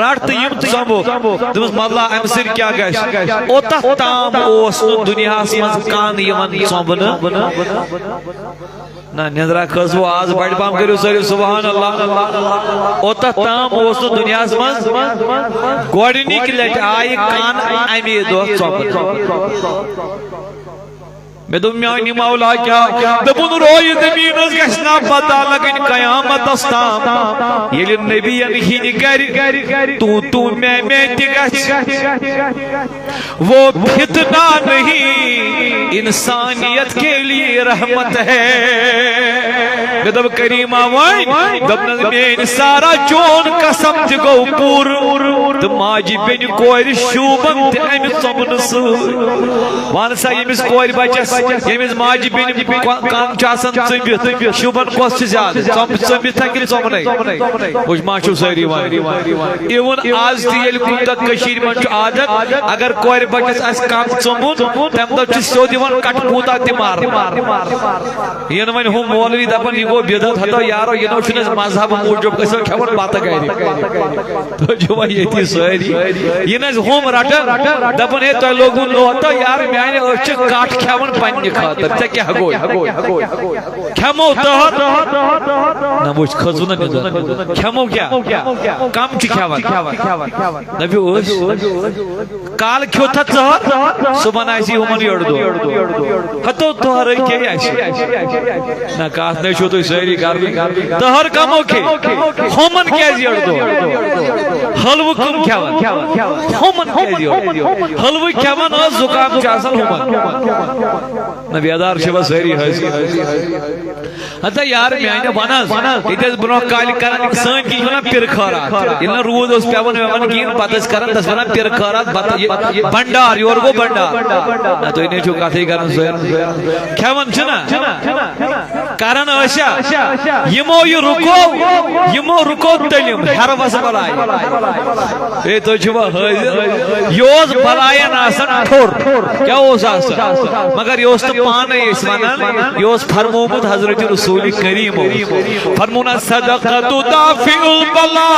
رَٹ تہٕ یِم ژۄمبُکھ۔ دوٚپمَس، مطلب، اَمہِ سۭتۍ کیٛاہ گژھِ؟ اوٚتَتھ تام اوس نہٕ دُنیاہَس منٛز کان یِوان ژۄمبنہٕ۔ نہ، نیٚنٛدرا کھٔژوٕ آز بَڑِ پَہَم، کٔرِو سٲری سبحان اللہ۔ اوٚتَتھ تام اوس نہٕ دُنیاہَس منٛز گۄڈٕنِکۍ لَٹہِ آیہِ کان اَمے دۄہ ژۄمبنہٕ۔ مےٚ دوٚپ، میانہِ مولا کیٛاہ؟ دوٚپُن، رویہِ زٔمیٖنَس گژھِ نا پتہ لگٕنۍ قیامتس تام، ییٚلہِ نبیَن ہِنٛدِ گرِ تو تو میں میں تہِ گژھِ۔ وہ فتنہ نہیں، انسانیت کے لیے رحمت ہے۔ مےٚ دوٚپ، "کریٖما وۄنۍ؟" دوٚپنَس، "میٛٲنۍ سارا، چون قسم تہِ گوٚو پوٗرٕ تہٕ ماجہِ بیٚنہِ کورِ شوٗبَن تہِ اَمہِ ژۄمنہٕ سۭتۍ۔" وَن سا، ییٚمِس کورِ بَچَس، ییٚمِس ماجہِ بیٚنہِ کو-، کَم چھِ آسان ژٔمبِتھ، شوٗبَن کۄس چھِ زیادٕ؟ ژۄم-، ژٔمبِتھ ہا کِنہٕ ژۄمنَے؟ وٕچھ، ما چھِو سٲری وَنان؟ Even آز تہِ ییٚلہِ کُنہِ دۄہ کٔشیٖرِ منٛز چھُ عادت، اگر کورِ بَچَس آسہِ کَم ژوٚمُت، تَمہِ دۄہ چھِ سیوٚد یِوان کَٹہٕ پوٗتا تہِ مارنہٕ۔ یِنہٕ وۄنۍ ہُم مولوی دَپَن، "یہِ گوٚو بدعت، ہَتو یارو، یہِ نہٕ چھُنہٕ اَسہِ مذہب موٗجوٗب، أسۍ ہو کھٮ۪وان بَتہٕ گَرِ۔" تُہۍ چھِوا ییٚتی سٲری؟ یِنہٕ اَسہِ ہُم رَٹَن، دَپَن، "ہے، تۄہہِ لوگوُ نوٚو، ہَتو یارٕ میٛانہِ، أسۍ چھِ کَٹھ کھٮ۪وان پنٛنہِ خٲطرٕ، ژےٚ کیٛاہ گوٚے؟" کھٮ۪مو تہر۔ نہ وٕچھ، کھٔژوٕ نہ نِندٕر۔ کھٮ۪مو کیٛاہ؟ کم چھِ کھٮ۪وان۔ دٔپِو أسۍ۔ کالہٕ کھیوٚت تھا ژٔہر، صُبحن آسی ہُمن یٔڑ دۄہ۔ ہتو تٔہرٕے کھیٚیہِ اَسہِ۔ نہ، کتھ نَے چھِو تُہۍ سٲری کرنٕے۔ تٔہر کمو کھیٚیہِ؟ ہُمن کیٛازِ یٔڑ دۄہ؟ حلوٕ کم کھٮ۪وان؟ ہُمن کیٛازِ یٔڑ؟ حلوٕ کھٮ۪وان ٲس، زُکام چھُ آسان ہُمن۔ نہ، بیدار چھِوا سٲری حٲصِل؟ ہتا یار میانہِ، وَن حظ، ییٚتہِ ٲسۍ برونٛہہ کالہِ کران، سٲنۍ کِنۍ چھِ وَنان پِرٕ خٲرات۔ ییٚلہِ نہٕ روٗد اوس پٮ۪وان وٮ۪وان کِہیٖنۍ، پَتہٕ ٲسۍ کران، تَس وَنان پِرٕ خٲرات، بَتہٕ، یہِ بَنڈار، یورٕ گوٚو بَنڈار۔ نہ، تُہۍ نے چھِو کَتھٕے کران، سٲنۍ کھٮ۪وان چھِنہ؟ کران ٲسیا؟ یِمو یہِ رُکو، یِمو رُکو تٔلِم، ہٮ۪رٕ وَس بَلاے۔ ہے، تُہۍ چھِوا حٲضِر؟ یہِ اوس بَلایَن آسان ٹھوٚر۔ کیٛاہ اوس آسان؟ مگر یہِ اوس نہٕ پانَے أسۍ وَنان، یہِ اوس فرمومُت حضرت رسول کریٖمو۔ فرمونا، "صدقہ تدافع البلا"،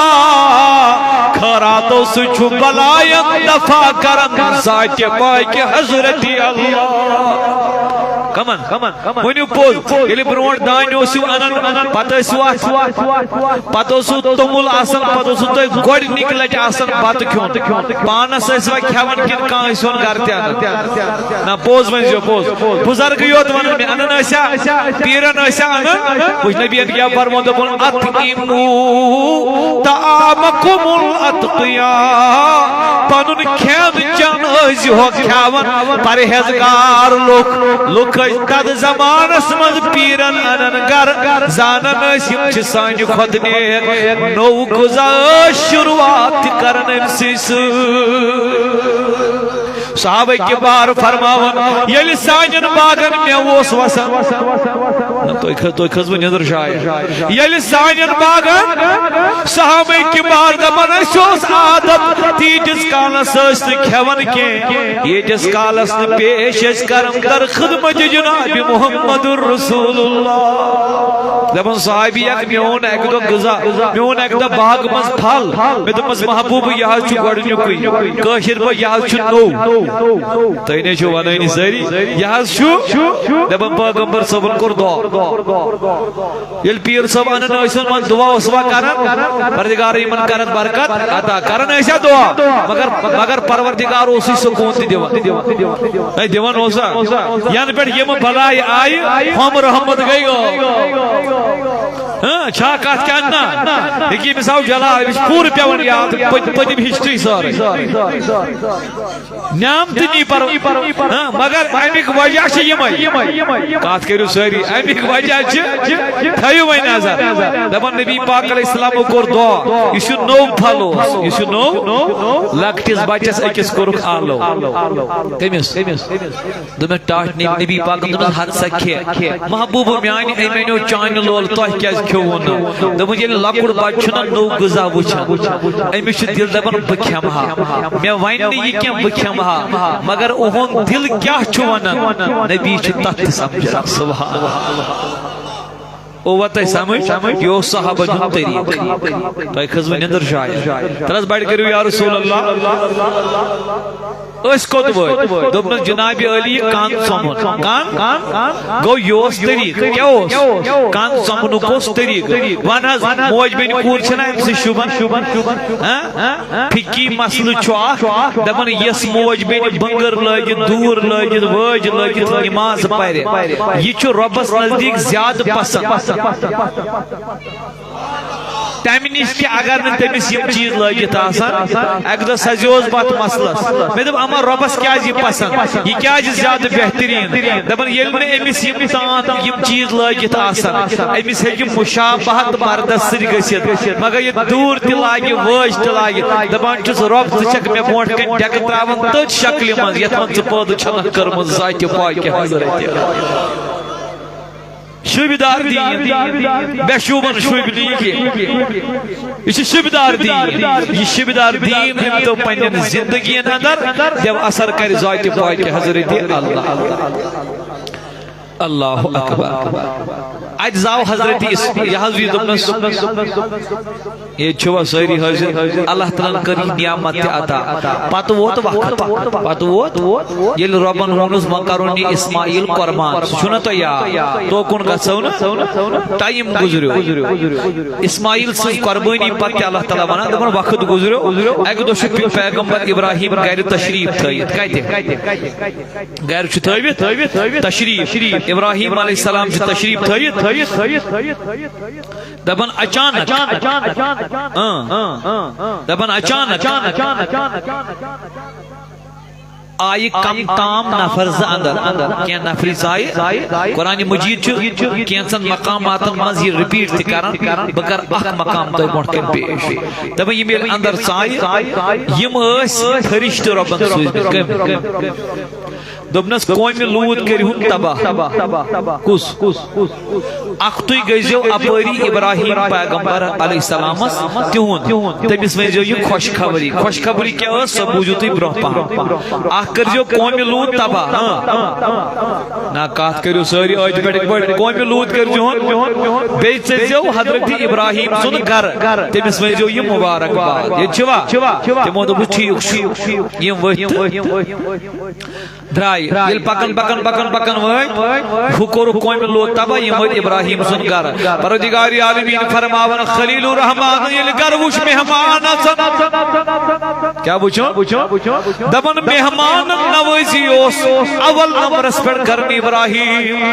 خٲراتو سۭتۍ چھُ بَلایَن دفع کران ذاتِ پاکہِ حضرت اللہ۔ کمن؟ ؤنِو پوٚز، ییٚلہِ برونٛٹھ دانہِ اوسُو اَنان، پتہٕ ٲسِو اَتھ، پتہٕ اوسُو توٚمُل آسان، پتہٕ اوسُو تۄہہِ گۄڈٕنِکۍ لٹہِ آسان بتہٕ کھیوٚن۔ پانس ٲسِوا کھٮ۪وان کِنہٕ کانٛہہ ٲسۍ ہون گرٕ تہِ اَنان؟ نہ، پوٚز ؤنۍزیو، پوٚز۔ بُزرگٕے یوت وَنان مےٚ، اَنان ٲسیا؟ پیٖرن ٲسیا اَنان؟ وٕچھ، نبیَن کیٛاہ فرموو، دوٚپُن، "اطعموا طعامکم الاتقیاء"، پنُن کھٮ۪ن چٮ۪ن ٲسۍزِہو کھٮ۪وان پرہیزگار لُکھ۔ لُکھ ٲسۍ تتھ زمانس منٛز پیٖرن انان گرٕ، زانان ٲسۍ یِم چھِ سانہِ کھۄتہٕ نیک۔ نوٚو غذا ٲس شروعات تہِ کران أمۍ سٕے سۭتۍ۔ صحابہ کبار فرماوان، ییٚلہِ سانٮ۪ن باغن مٮ۪وٕ اوس وسان، نہ، تُہۍ کھٔ-، تُہۍ کھٔژوٕ نیٚدٕر شاید؟ ییٚلہِ سانٮ۪ن باغن صحابہ کبار دپان، اَسہِ اوس عادت تیٖتِس کالس ٲسۍ نہٕ کھٮ۪وان کینٛہہ، ییٖتِس کالس نہٕ پیش ٲسۍ کران در خدمت جناب محمد رسول اللہ۔ دپان صحابی اکھ، مےٚ اوٚن اکہِ دۄہ غذا، مےٚ اوٚن اکہِ دۄہ باغہٕ منٛز پھل، مےٚ دوٚپمس، "محبوب، یہِ حظ چھُ گۄڈٕنیُکُے کٲشِر پٲٹھۍ، یہِ حظ چھُ نوٚو۔" تُہۍ نے چھِو ونٲنی سٲری، یہِ حظ چھُ۔ دپان پیغمبر صٲبن کوٚر دعا۔ ییٚلہِ پیٖر صٲب انان ٲسۍ، یِمن دعا اوسوا کران، پروردگار یِمن کرن برکت عطا، کران ٲسیا دعا؟ مگر، مگر پروردگار اوسُے سکوٗن تہِ دِوان۔ ہے، دِوان اوسا؟ ینہٕ پٮ۪ٹھ یِم بلایہِ آیہِ، ہُم رحمت گٔے غٲب۔ ہاں، چھا کتھ کیٛاہ نہ؟ ییٚکیٛاہ أمِس آو جلال، أمِس چھُ پوٗرٕ پٮ۪وان یاد، پٔت-، پٔتِم ہسٹری سٲرٕے۔ نعمتہٕ نی پرو-، ہاں، مگر اَمیُک وجہ چھِ یِمے۔ کتھ کٔرِو سٲری، اَمیُک وجہ چھِ، تھٲیِو وۄنۍ نظر۔ دپان نبی پاک علیہ السلامو کوٚر دعا، یُس یہِ نوٚو پھل اوس، یُس یہِ نوٚو، لۄکٹِس بچس أکِس کوٚرُکھ آلو۔ کٔمِس؟ دوٚپمَس، ٹاٹھ نبی، نبی پاکن دوٚپمَس، "ہَتھ سا کھے۔" محبوب میانہِ، أمۍ اَنیو چانہِ لول، تۄہہِ کیٛازِ کھیوٚوُ نہٕ؟ دوٚپُن، ییٚلہِ لۄکُٹ بچہٕ چھُنہ نوٚو غذا وٕچھان، أمِس چھُ دِل دَپان، "بہٕ کھٮ۪مہٕ ہا۔" مےٚ وَنہِ نہٕ یہِ کینٛہہ، بہٕ کھٮ۪مہٕ ہا، مگر اُہُنٛد دِل کیٛاہ چھُ وَنان، نبی چھُ تَتھ تہِ سَمجھان۔ سبحان اللہ۔ اووا تۄہہِ سمجھ؟ یہِ اوس صحابن ہُنٛد طریٖقہٕ۔ تۄہہِ کھٔژوٕ نٮ۪نٛدٕر شاید؟ تَلہٕ حظ بڑِ کٔرِو یا رسول اللہ۔ أسۍ کوٚت وٲتۍ؟ دوٚپنَس، "جناب علی، یہِ کَن ژۄمُن۔" کَن؟ گوٚو، یہِ اوس طریٖقہٕ۔ کیٛاہ اوس؟ کَن ژۄمنُک اوس طریٖقہٕ۔ وَن حظ، موج بیٚنہِ کوٗر چھَنہ أمۍ سٕے شوٗبان؟ ہاں؟ فقی مسلہٕ چھُ اکھ، دپان یۄس موج بیٚنہِ بٕنٛگٕر لٲگِتھ، دوٗر لٲگِتھ، وٲج لٲگِتھ نماز پرِ، یہِ چھُ رۄبس نزدیٖک زیادٕ پسند۔ تمہِ نِش تہِ اگر نہٕ تٔمِس یِم چیٖز لٲگِتھ آسن، اکہِ دۄہ سزیوس بہٕ اتھ مسلس۔ مےٚ دوٚپ، اما رۄبس کیازِ یہِ پسند؟ یہِ کیازِ زیادٕ بہتریٖن؟ دپان، ییٚلہِ نہٕ أمِس یِم تام یِم چیٖز لٲگِتھ آسن، أمِس ہیٚکہِ مشابہت مردس سۭتۍ گٔژھِتھ، مگر یہِ دوٗر تہِ لاگہِ، وٲج تہِ لاگہِ، دپان چھُس، رۄب، ژٕ چھکھ مےٚ برونٛٹھ کنہِ ڈیکہٕ تراوان تٔتھۍ شکلہِ منٛز، یتھ منٛز ژٕ پٲدٕ چھکھ کٔرمٕژ ذاتِ پاکہِ حضرت۔ شوٗبہِ دار دیٖن، بے شوٗبن شوٗبہِ نہٕ یہِ کینٛہہ۔ یہِ چھُ شوٗبہِ دار دیٖن۔ یہِ شوٗبہِ دار دیٖن أمۍ تو پننٮ۪ن زندگین اندر دیو اثر کرِ ذاتِ پاکہِ حضرت اللہ۔ اللہ اکبر۔ اتہِ زاو حضرت اس-، یہِ حض یہِ دوٚپنس، ییٚتہِ چھِوا سٲری حٲضِر؟ اللہ تعالیٰ ہن کٔر یہِ نعمت تہِ عطا۔ پتہٕ ووت وقت، پتہٕ ووت، ییٚلہِ رۄبن ووٚنُس، "وۄنۍ کرون یہِ اسماعیل قربان"، سُہ چھُنہ تۄہہِ یاد؟ توکُن گژھو نہٕ، ٹایم گُزریو۔ اسماعیل سٕنٛز قربٲنی پتہٕ تہِ اللہ تعالیٰ ونان، دپان، وقت گُزریو۔ اکہِ دۄہ چھُ پی-، پیغمبر ابراہیم گرِ تشریف تھٲیِتھ۔ کتہِ؟ گرِ چھُ تھٲوِتھ تشریف۔ ابراہیم علیہ السلام چھُ تشریف تھٲیِتھ۔ دپان اچانک۔ اۭں۔ دپان اچانک۔ آیہِ کم تام نفر زٕ اندر۔ کینٛہہ نفری زٕ آیہِ۔ قرآن مجید چھُ کینٛژن مقاماتن منٛز یہِ رپیٹ تہِ کران۔ بہٕ کرٕ اکھ مقام تۄہہِ برونٛٹھ کنہِ پیش۔ دپان، یِم ییٚلہِ اندر ژایہِ، یِم ٲسۍ فرشتہٕ رۄبن سوٗزمٕتۍ۔ کٔمۍ؟ دوٚپنس، قومِ لوٗط کٔرِہُن تباہ۔ کُس؟ اکھتُے گٔژھۍزیو اپٲری ابراہیم پیغمبر علیہ السلامس تِہُنٛد، تٔمِس ؤنۍزیو یہِ خۄشخبری۔ خۄشخبری کیٛاہ ٲس، سۄ بوٗزِو تُہۍ برونٛہہ پہم۔ اکھ کٔرۍزیو قومِ لوٗط تباہ۔ اۭں۔ نہ، کتھ کٔرِو سٲری أتھۍ پٮ۪ٹھ یِتھ پٲٹھۍ۔ قومِ لوٗط کٔرۍزِہُن، بیٚیہِ ژٔلۍزیو حضرت ابراہیم سُنٛد گرٕ، تٔمِس ؤنۍزیو یہِ مُبارک باد۔ ییٚتہِ چھِوا؟ تِمو دوٚپُس، ٹھیٖک چھُ۔ یِم ؤتھۍ تہٕ درٛاے۔ ییٚلہِ پکان، پکان، پکان، پکان وٲتۍ، ہُہ کوٚرُکھ قومِ لوط تباہ، یِم وٲتۍ ابراہیم سُنٛد گرٕ۔ پروردگار عالمین فرماوان، خلیل الرحمان ییٚلہِ گرٕ وُچھ مہمان اژان۔ کیٛاہ وُچھُن؟ دپان، مہمان نوازی اوس اول نمبرس پٮ۪ٹھ کران ابراہیم۔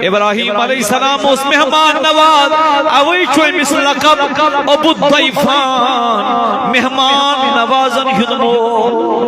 ابراہیم علیہ السلام اوس مہمان نواز، اوے چھُ أمِس لقب ابو الضیفان، مہمان نوازن ہُنٛد مول۔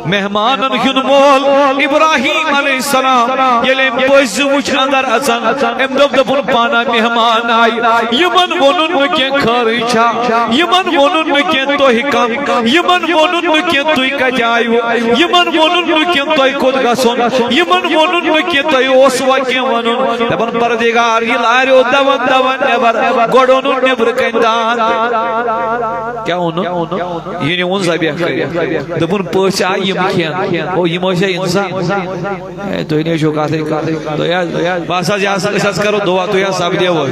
مہمانن ہُنٛد مول ابراہیم علیہ السلام۔ ییٚلہِ أمۍ پٔژھۍ وٕچھ اندر اژان، أمۍ دوٚپ، دوٚپُن، پانہ مہمان آیہِ، یِمن ووٚنُن نہٕ کینٛہہ خٲرٕے چھا، یِمن ووٚنُن نہٕ کینٛہہ تُہۍ کم، یِمن ووٚنُن نہٕ کینٛہہ تُہۍ کتہِ آیوٕ، یِمن ووٚنُن نہٕ کینٛہہ تۄہہِ کوٚت گژھُن، یِمن ووٚنُن نہٕ کینٛہہ تۄہہِ اوسوا کینٛہہ ونُن۔ دپان، پردگار، یہِ لاریو دوان دوان نٮ۪بر، گۄڈٕ اوٚنُن نیٚبرٕ کنہِ دانٛد۔ کیٛاہ اوٚنُن؟ یہِ نیوٗن ذبیح کٔرِتھ۔ دوٚپُن، پٔژھۍ آے، یِم کھٮ۪ن۔ او، یِم ٲسیا انسان؟ اے، تُہۍ نے چھِو کتھٕے کران۔ تُہۍ حظ، بس حظ، یہِ حظ، أسۍ حظ کرو دعا، تُہۍ حظ سپدیو حظ۔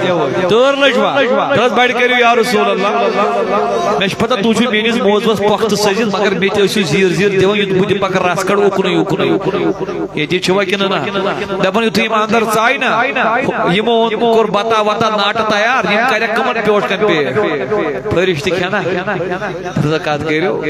تۭر لٔج وا؟ تہٕ حظ بڑِ کٔرِو یا رسول اللہ۔ مےٚ چھِ پتہ تُہۍ چھِو میٲنِس موضوعس پۄختہٕ سٔزِتھ، مگر مےٚ تہِ ٲسِو زیٖر زیٖر دِوان، یُتھ بہٕ تہِ پکہٕ رژھ کھنٛڈ اُکنُے اُکنُے۔ ییٚتہِ چھِوا کِنہٕ نہ؟ دپان یِتھُے یِم اندر ژاے نا، یِمو اوٚن، کوٚر بتہ وتہ ناٹہٕ تیار، یِم کرٮ۪کھ کٕمن پیوٹھ کن پیش؟ فرشتہٕ کھٮ۪نا؟ ژٕ کتھ کٔرِو۔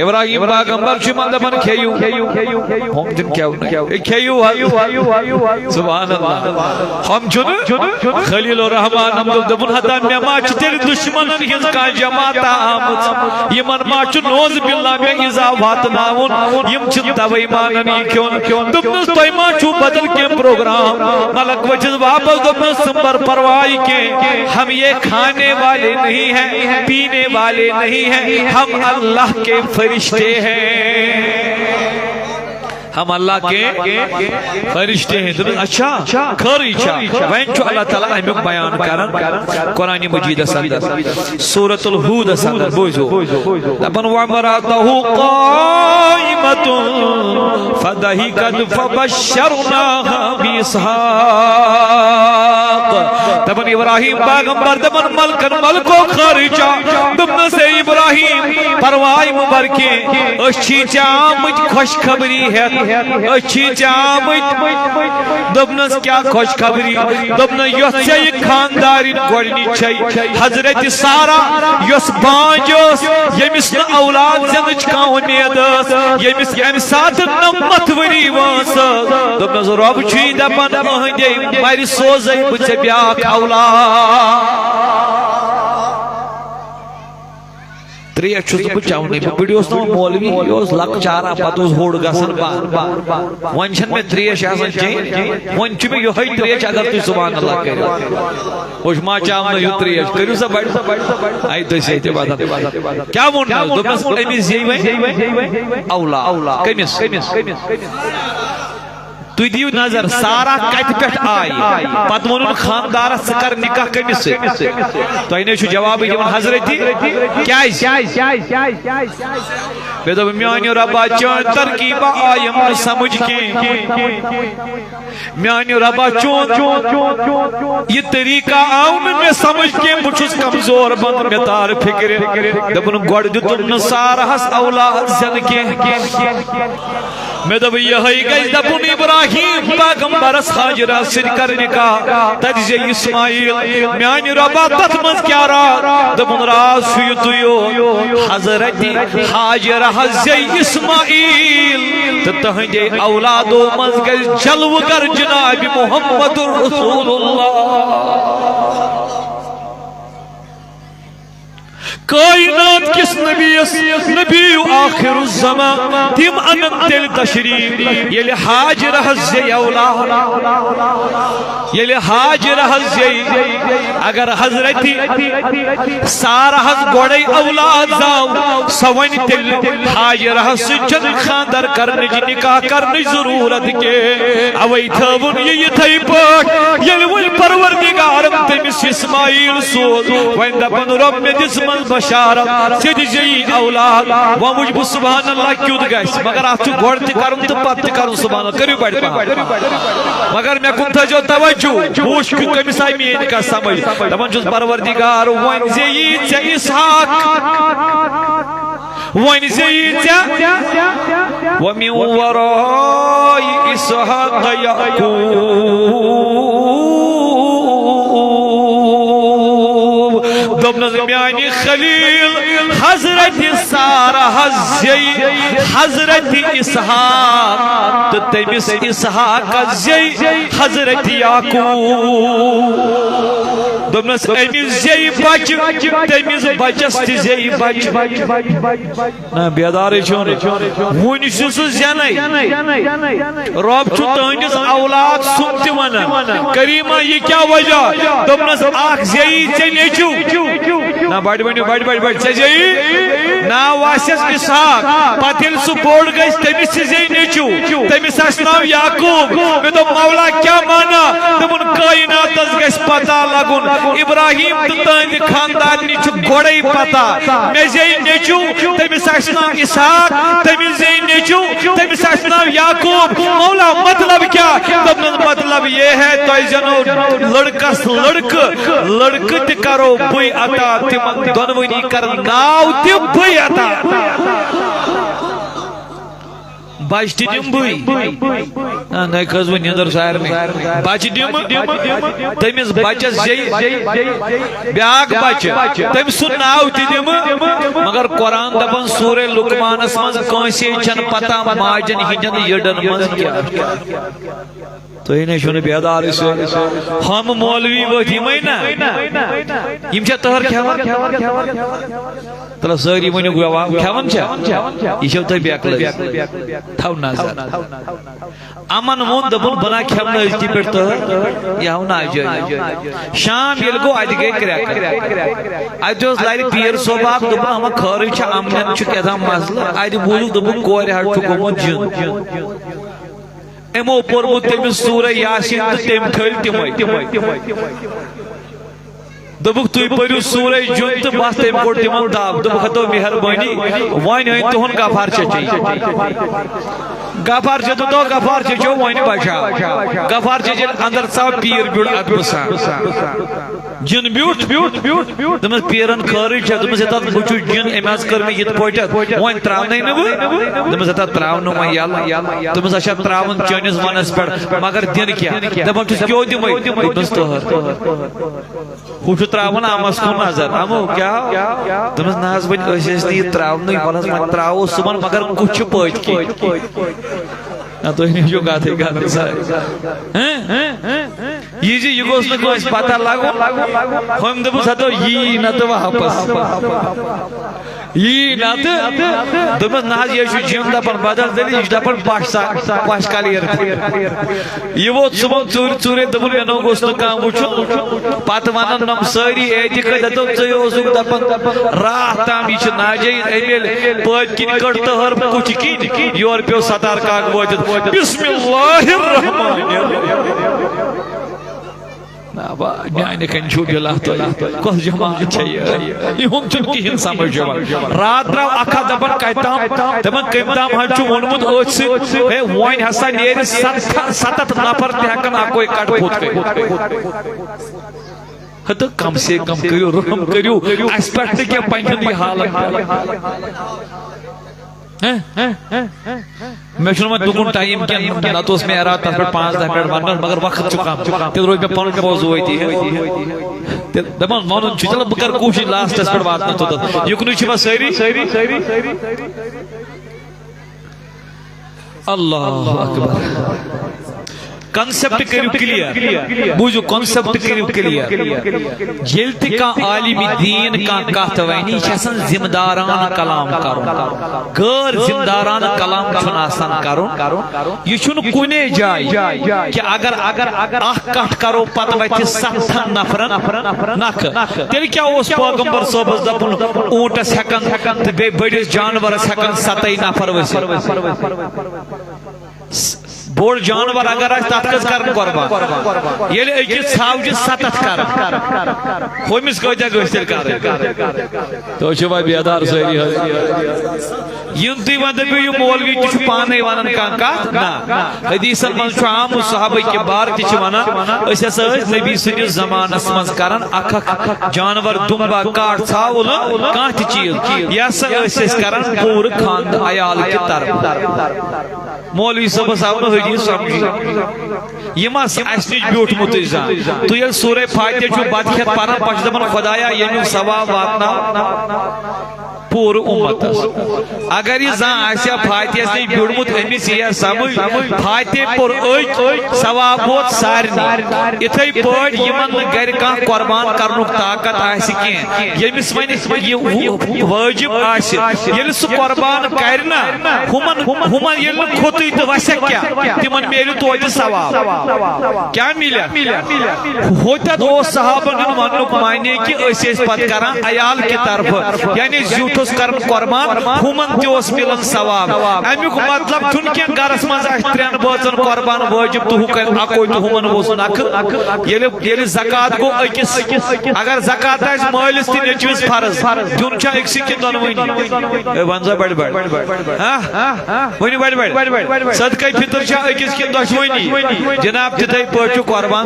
ابراہیم پیغمبر چھُ یِمن دپان، کھیٚیِو۔ ہُم چھِنہٕ کھٮ۪ونٕے۔ ہے، کھیٚیِو حظ۔ سبحان اللہ۔ ہُم چھِنہٕ۔ خلیل الرحمان ہم دوٚپ، دوٚپُن، ہتا مےٚ ما چھِ تیٚلہِ دُشمنن ہٕنٛز کانٛہہ جماعت آمٕژ؟ یِمن ما چھُ نوز باللہ مےٚ ایٖزا واتناوُن؟ یِم چھِ توے مانان یہِ کھیوٚن۔ دوٚپنَس، تۄہہِ ما چھُو بدل کینٛہہ پروگرام؟ ملک ؤتھِس واپس، دوٚپنَس، ژٕ مہ بر پرواے کینٛہہ، ہم یہ کھانے والے نہیں ہیں، پینے والے نہیں ہیں، ہم اللہ کے فرشتے ہیں۔ ہم اللہ کے فرشتے ہیں۔ دوٚپُن، اچھا، خٲرٕے چھا؟ وۄنۍ چھُ اللہ تعالیٰ اَمیُک بیان کران قرآن مجیدس اندر، سورۃ الہودس اندر، بوٗزِو۔ دَپان، وَامْرَأَتُهُ قَائِمَةٌ فَضَحِكَتْ فَبَشَّرْنَاهَا بِإِسْحَاقَ۔ دَپان، ابراہیم پیغمبر، دَپان، ملکن ملکو خٲرٕے چھا؟ دوٚپنَس، اے ابراہیم، پرواے مہ بر کینٛہہ، أسۍ چھی ژےٚ آمٕتۍ خوشخبری ہٮ۪تھ، أسۍ چھی ژےٚ آمٕتۍ۔ دوٚپنَس، کیٛاہ خوشخبری؟ دوٚپنَس، یۄس ژےٚ یہِ خاندارِنۍ گۄڈٕنِچ چھے، حضرت سارہ، یۄس بانٛجھ ٲس، ییٚمِس نہٕ اولاد زٮ۪نٕچ کانٛہہ اُمید ٲس، ییٚمِس اَمہِ ساتہٕ نَمَتھ ؤری وٲنٛس ٲس۔ دوٚپنَس، رۄب چھُے دَپان، أہٕنٛدے مَرِ سوزَے بہٕ ژےٚ بیٛاکھ اولاد۔ ترٛیش چھُس نہٕ بہٕ چٮ۪وانٕے۔ بہٕ بٕڈیوس نہٕ وۄنۍ مولوی، یہِ اوس لۄکچارا، پتہٕ اوس ہوٚڑ گژھان بنٛد۔ وۄنۍ چھَنہٕ مےٚ ترٛیش آسان چیٚنۍ، وۄنۍ چھُ مےٚ یِہوٚے ترٛیش، اگر تُہۍ سبحان اللہ کٔرِو۔ ہوٚچھ ما چٮ۪وان یہِ ترٛیش، کٔرِو سا بڑِ۔ اَے دٔسۍ ییٚتہِ وَدَن۔ کیٛاہ ووٚن مےٚ؟ دوٚپمَس، أمِس زیٚیہِ وۄنۍ اولاد۔ کٔمِس؟ تُہۍ دِیِو نظر، سارا کتہِ پٮ۪ٹھ آیہِ؟ پتہٕ ووٚنُن خاندارس، "ژٕ کر نکاح کٔمِس سۭتۍ؟" تۄہہِ نے چھُ جوابٕے دِوان، حضرتی۔ کیازِ؟ مےٚ دوٚپ، "میانہِ رۄبا، چٲنۍ ترکیبہ آیم نہٕ سمجھ کینٛہہ۔ میانہِ رۄبا، چون یہِ طریقہ آو نہٕ مےٚ سمجھ کینٛہہ، بہٕ چھُس کمزور بنٛد، مےٚ تار فکرِ۔" دوٚپُن، "گۄڈٕ دیُتُم نہٕ سارہس اولاد زٮ۪نہٕ کینٛہہ۔" مےٚ دوٚپ، یِہوٚے گژھِ دَپُن، ابراہیم پیغمبرس ہاجرہ سۭتۍ کر نکاح، تتہِ زے اسماعیل۔ میانہِ رۄبا، تتھ منٛز کیٛاہ راز؟ دوٚپُن، راز چھُ یُتُے یوت، حضرت ہاجرہ زے اسماعیل، تہٕ تہنٛدے اولادو منٛز گژھِ جلوٕ گر جناب محمد رسول اللہ۔ کائنات کِس نبیَس، نبی آخر الزمان، تِم اَنَن تیٚلہِ تشریٖف، ییٚلہِ ہاجرہَس زیٚیہِ اولاد، ییٚلہِ ہاجرہَس زیٚیہِ، اگر حضرت سارہَس گۄڈَے اولاد زاو، سۄ وَنہِ تیٚلہِ ہاجرہَس سۭتۍ چھَنہٕ خانٛدر کرنٕچ، نکاح کرنٕچ ضروٗرت کینٛہہ۔ اوے تھٲوُن یہِ یِتھَے پٲٹھۍ، ییٚلہِ وۄنۍ پروردگارن تٔمِس اسماعیل سوز، وۄنۍ دپان، "رۄب، مےٚ دِژمٕژ بشارت، ژےٚ دِژے یی اولاد۔" وۄنۍ وٕچھ بہٕ، سبحان اللہ، کیُتھ گژھِ، مگر اتھ چھُ گۄڈٕ تہِ کرُن تہٕ پتہٕ تہِ کرُن، سبحان اللہ، کٔرِو بڑِ پہن۔ مگر مےٚ کُن تھٲیزیو توجہ، بہٕ وٕچھ کہِ کٔمِس آیہِ میٲنۍ کتھ سمجھ۔ دپان چھُس، "پروردگار، وۄنۍ زِ یی ژےٚ اسحاق۔" وۄنۍ زِ یی ژےٚ وَمِن وَرَاءِ إِسْحَاقَ يَعْقُوبَ۔ دوٚپنَس، میٛانہِ خلیل حضرت سارہ حظ زیٚیہِ حضرت اسحاق تہٕ تٔمِس اسحاقَس زیٚیہِ حضرت یعقوب۔ دوٚپنَس، أمِس زیٚیہِ بَچہِ، تٔمِس بَچَس تہِ زیٚیہِ بَچہِ۔ نہ، بیدارٕے چھُنہٕ۔ وُنہِ چھُ سُہ زینَے۔ رۄب چھُ تُہٕنٛدِس اولاد سُنٛد تہِ وَنان۔ کریٖما، یہِ کیٛاہ وجہ؟ دوٚپنَس، اَکھ زیٚیی ژےٚ نیٚچوٗ۔ نہ، بَڑِ ؤنِو، بَڑِ، بَڑِ، بَڑِ، ژےٚ زیٚیی؟ ناو آسٮ۪س اسحاق۔ پَتہٕ ییٚلہِ سُہ بوٚڑ گژھِ، تٔمِس تہِ زیٚیہِ نیٚچوٗ۔ تٔمِس آسہِ ناو یعقوب۔ مےٚ دوٚپ، مولا، کیٛاہ معنہ؟ دوٚپُن، کائناتس گژھِ پتہ لگُن۔ ابراہیم تہٕ تہنٛدِ خاندارنہِ چھُ گۄڈے پتہ۔ مےٚ زیٚیہِ نیٚچوٗ، تٔمِس آسہِ ناو اسحاق، تٔمِس زیٚیہِ نیٚچوٗ، تٔمِس آسہِ ناو یعقوب۔ مولا، مطلب کیٛاہ؟ دوٚپنَس، مطلب یہِ ہے، تۄہہِ زینو لڑکس لڑکہٕ، لڑکہٕ تہِ کرو بٕے عطا، تِمن دۄنوٕنی کرن ناو تہِ بٕے عطا۔ بچہِ تہِ دِمہٕ بٕے۔ نہ، نہ کھٔژ وۄنۍ نیٚنٛدٕر سارنٕے۔ بچہِ دِمہٕ۔ تٔمِس بچس زیٚیہِ بیٛاکھ بچہِ۔ تٔمۍ سُنٛد ناو تہِ دِمہٕ۔ مگر قرآن دپان سورہ لقمانس منٛز، کٲنٛسے چھنہٕ پتہ ماجن ہٕنٛدٮ۪ن یٔڈن منٛز کیٛاہ۔ تُہۍ نے چھِو نہٕ بیدارٕے سٲری۔ ہُم مولوی وٲتۍ یِمے نا؟ یِم چھا تٔہر کھٮ۪وان؟ تَلہٕ سٲری ؤنِو جواب، کھٮ۪وان چھا؟ یہِ چھو تۄہہِ بیکلٲزی۔ تھاو نظر۔ یِمن ووٚن، دوٚپُن، بہٕ نا کھٮ۪مہٕ نہٕ أزکی پٮ۪ٹھ تٔہر، یہِ ہاو ناجٲیز۔ شام ییٚلہِ گوٚو، اَتہِ گٔے کرٛٮ۪کہٕ۔ اَتہِ اوس لرِ پیٖر صٲب اکھ، دوٚپُن، اما خٲرٕے چھُ، اَمنٮ۪ن چھُ کیٛاہ تام مسلہٕ۔ اَتہِ بوٗزُکھ، دوٚپُکھ، کورِ ہا چھُ گوٚمُت جِن۔ یِمو پوٚرمُت تٔمِس سورہ یاسین تہٕ تٔمۍ ٹھٔلۍ تِمے۔ دوٚپُکھ، "تُہۍ پٔرِو سورہ جُن" تہٕ بس تٔمۍ کوٚڑ تِمن دب۔ دوٚپُکھ، "ہتو مہربٲنی، وۄنۍ أنۍ تُہُنٛد غفار چچے۔" غفار چچو دوٚپ، "غفار چچو، وۄنۍ بچاو۔" غفار چچن اندر ژاو پیٖر بیوٚڑ ادبہٕ سان۔ جِن بیوٗٹھ۔ دوٚپمَس، "پیٖرن خٲرٕے چھےٚ؟" دوٚپمَس، "ہے، تَتھ بُچھُ جِن، أمۍ حظ کٔر مےٚ یِتھ پٲٹھۍ، وۄنۍ ترٛاونَے نہٕ بہٕ۔" دوٚپمَس، "ہے، تَتھ ترٛاو نہٕ وۄنۍ یَلہٕ۔" دوٚپمَس، "اچھا، ترٛاوُن چٲنِس وَنَس پٮ۪ٹھ، مگر دِنہٕ کیٛاہ؟" دَپان چھُس، "کیٛو دِمَے؟" دوٚپمَس، "تٔہَر۔" ہُہ چھُ ترٛاوان اَمَس کُن نظر، "اَمو کیٛاہ؟" دوٚپمَس، "نہ حظ، وۄنۍ أسۍ ٲسۍ نہٕ یہِ ترٛاونٕے، وَلہٕ حظ، وۄنۍ ترٛاوو صُبحن، مگر کُس چھُ پٔتۍ کِنۍ؟" نہ، تُہۍ نہٕ چھِو کَتھٕے کَران سارے۔ ہہ؟ یہِ زِ یہِ گوٚژھ نہٕ کٲنٛسہِ پتہ لگُن۔ ہُمۍ دوٚپُس، "ہتو یی نتہٕ واپس۔" یی نتہٕ۔ دوٚپمَس، "نہ حظ، یہِ چھُ جِن دَپان بدل دٔلیٖل، یہِ چھُ دَپان پَش سا، پَش کَلہٕ یِرٕ۔" یہِ ووت صُبحن ژوٗرِ ژوٗرے، دوٚپُن، "مےٚ نو گوٚژھ نہٕ کانٛہہ وٕچھُن۔" پَتہٕ وَنان نۄم سٲری اعتقاد، دَپان، "ژٕے اوسُکھ دَپان راتھ تام یہِ چھِ ناجٲیِز، أمۍ ییٚلہِ پٲتۍ کِنۍ کٔڑ تٔہَر کُٹھِ کِنۍ، یورٕ پیوٚو ستار کاک وٲتِتھ۔ بسم اللہ الرحمن الرحیم۔" نہ با، میانہِ کنہِ چھُو بِلا تُہۍ۔ کۄس جماعت چھےٚ یہِ؟ یِہُنٛد چھُنہٕ کِہیٖنۍ سمجھ یِوان۔ راتھ درٛاو اکھ ہتھ دپان کتہِ تام، دپان کٔمۍ تام حظ چھُ ووٚنمُت أتھۍ سۭتۍ، ہے وۄنۍ ہسا نیرِ ستھ، ستتھ نفر تہِ ہٮ۪کن اکوے کٹ پھوٚت کٔرِتھ۔ ہے تہٕ کم سے کم کٔرِو رحم، کٔرِو اسہِ پٮ۪ٹھ تہِ کینٛہہ، پنٕنۍ یہِ حالت۔ مےٚ چھُنہٕ وۄنۍ تُکُن ٹایم کینٛہہ، نتہٕ اوس مےٚ ارادٕ تتھ پٮ۪ٹھ پانٛژھ دَہ منٹ وننس، مگر وقت چھُ کم۔ تیٚلہِ روزِ مےٚ پنُن موضوع أتی۔ تہٕ دپان ونُن چھُ، چلو بہٕ کرٕ کوٗشِش لاسٹس پٮ۪ٹھ واتنس توٚتتھ۔ یُکنُے چھِ بس سٲری۔ اللہ اکبر۔ کنسپٹ کٔرِو کلیر، بوٗزِو، کنسپٹ کٔرِو کلیر۔ ییٚلہِ تہِ کانٛہہ عالمِ دیٖن کانٛہہ کتھ ونہِ، یہِ چھِ آسان ذمہٕ دارانہٕ کلام کرُن۔ غٲر ذمہٕ دارانہٕ کلام چھُنہٕ آسان کرُن۔ یہِ چھُنہٕ کُنے جایہِ کہ اگر، اگر، اگر اکھ کتھ کرو، پتہٕ وتھِ ستتھن نفرن نکھٕ۔ تیٚلہِ کیٛاہ اوس پیغمبر صٲبس دپُن، اوٗنٹس ہٮ۪کن تہٕ بیٚیہِ بٔڑِس جانورس ہٮ۪کن ستَے نفر ؤسِتھ؟ بوٚڑ جانور اگر آسہِ، تتھ کٔژ کرن قربان؟ ییٚلہِ أکِس ژھاوجہِ ستتھ کرن، ہُمِس کۭتیاہ گٔژھۍ تیٚلہِ کرٕنۍ؟ تُہۍ چھِوا بیدار سٲری حظ؟ یِم تُہۍ وۄنۍ دٔپِو، یہِ مولوی تہِ چھُ پانے ونان کانٛہہ کتھ، نہ۔ حدیثن منٛز چھُ آمُت، صحابہ کبار تہِ چھِ ونان، أسۍ ہسا ٲسۍ نبی سٕنٛدِس زمانس منٛز کران اکھ اکھ جانور، دُمبہ، کاٹھ، ژھاوُل، کانٛہہ تہِ چیٖز۔ یہِ ہسا ٲسۍ أسۍ کران پوٗرٕ خاندان عیال کہِ طرفہٕ۔ مولوی صٲبس آو نہٕ حدیث سمجھی۔ یہِ ما آسہِ اَسہِ نِش بیوٗٹھمُتٕے زانٛہہ؟ تُہۍ ییٚلہِ سورہ فاتحہ چھُو بتہٕ کھٮ۪تھ پران، پتہٕ چھُ دپان، "خدایا، ییٚمیُک ثواب واتناو پوٗرٕ اُمتس۔" اگر یہِ زانٛہہ آسہِ ہا فاتحس نِش بیوٗٹھمُت، أمِس یی ہا سمجھ، فاتحہ پوٚر أکۍ، ثواب ووت سارنٕے۔ یِتھے پٲٹھۍ یِمن نہٕ گرِ کانٛہہ قربان کرنُک طاقت آسہِ کینٛہہ، ییٚمِس وۄنۍ یہِ وٲجِب آسہِ، ییٚلہِ سُہ قربان کرِ نہ، ہُمن، ہُمن ییٚلہِ نہٕ کھوٚتُے تہٕ وسیٚکھ کیٛاہ؟ تِمن میلہِ توتہِ ثواب۔ کیٛاہ میلہِ؟ ہوٚتٮ۪تھ اوس صحابن ہُنٛد وننُک معنی کہِ أسۍ ٲسۍ پتہٕ کران عیال کہِ طرفہٕ، یعنی زیُٹھ اوس کران قربان، ہُمن تہِ اوس مِلان ثواب۔ امیُک مطلب چھُنہٕ کینٛہہ گرس منٛز آسہِ ترٛٮ۪ن بٲژن قربان وٲجِب تہٕ ہُہ کرِ اکوے تہٕ ہُمن اوس نکھٕ۔ ییٚلہِ، ییٚلہِ زکوٰۃ گوٚو أکِس، اگر زکوٰۃ آسہِ مٲلِس تہٕ نیٚچوِس فرض، دیُن چھا أکسٕے کِنہٕ دۄنوٕنی؟ ہے، وَن سا بَڑِ بَڑِ۔ ہا؟ ؤنِو بَڑِ بَڑِ۔ صدقے فطر چھا أکِس کِنہٕ دۄشوٕنی؟ جناب، تِتھَے پٲٹھۍ چھُ قربان۔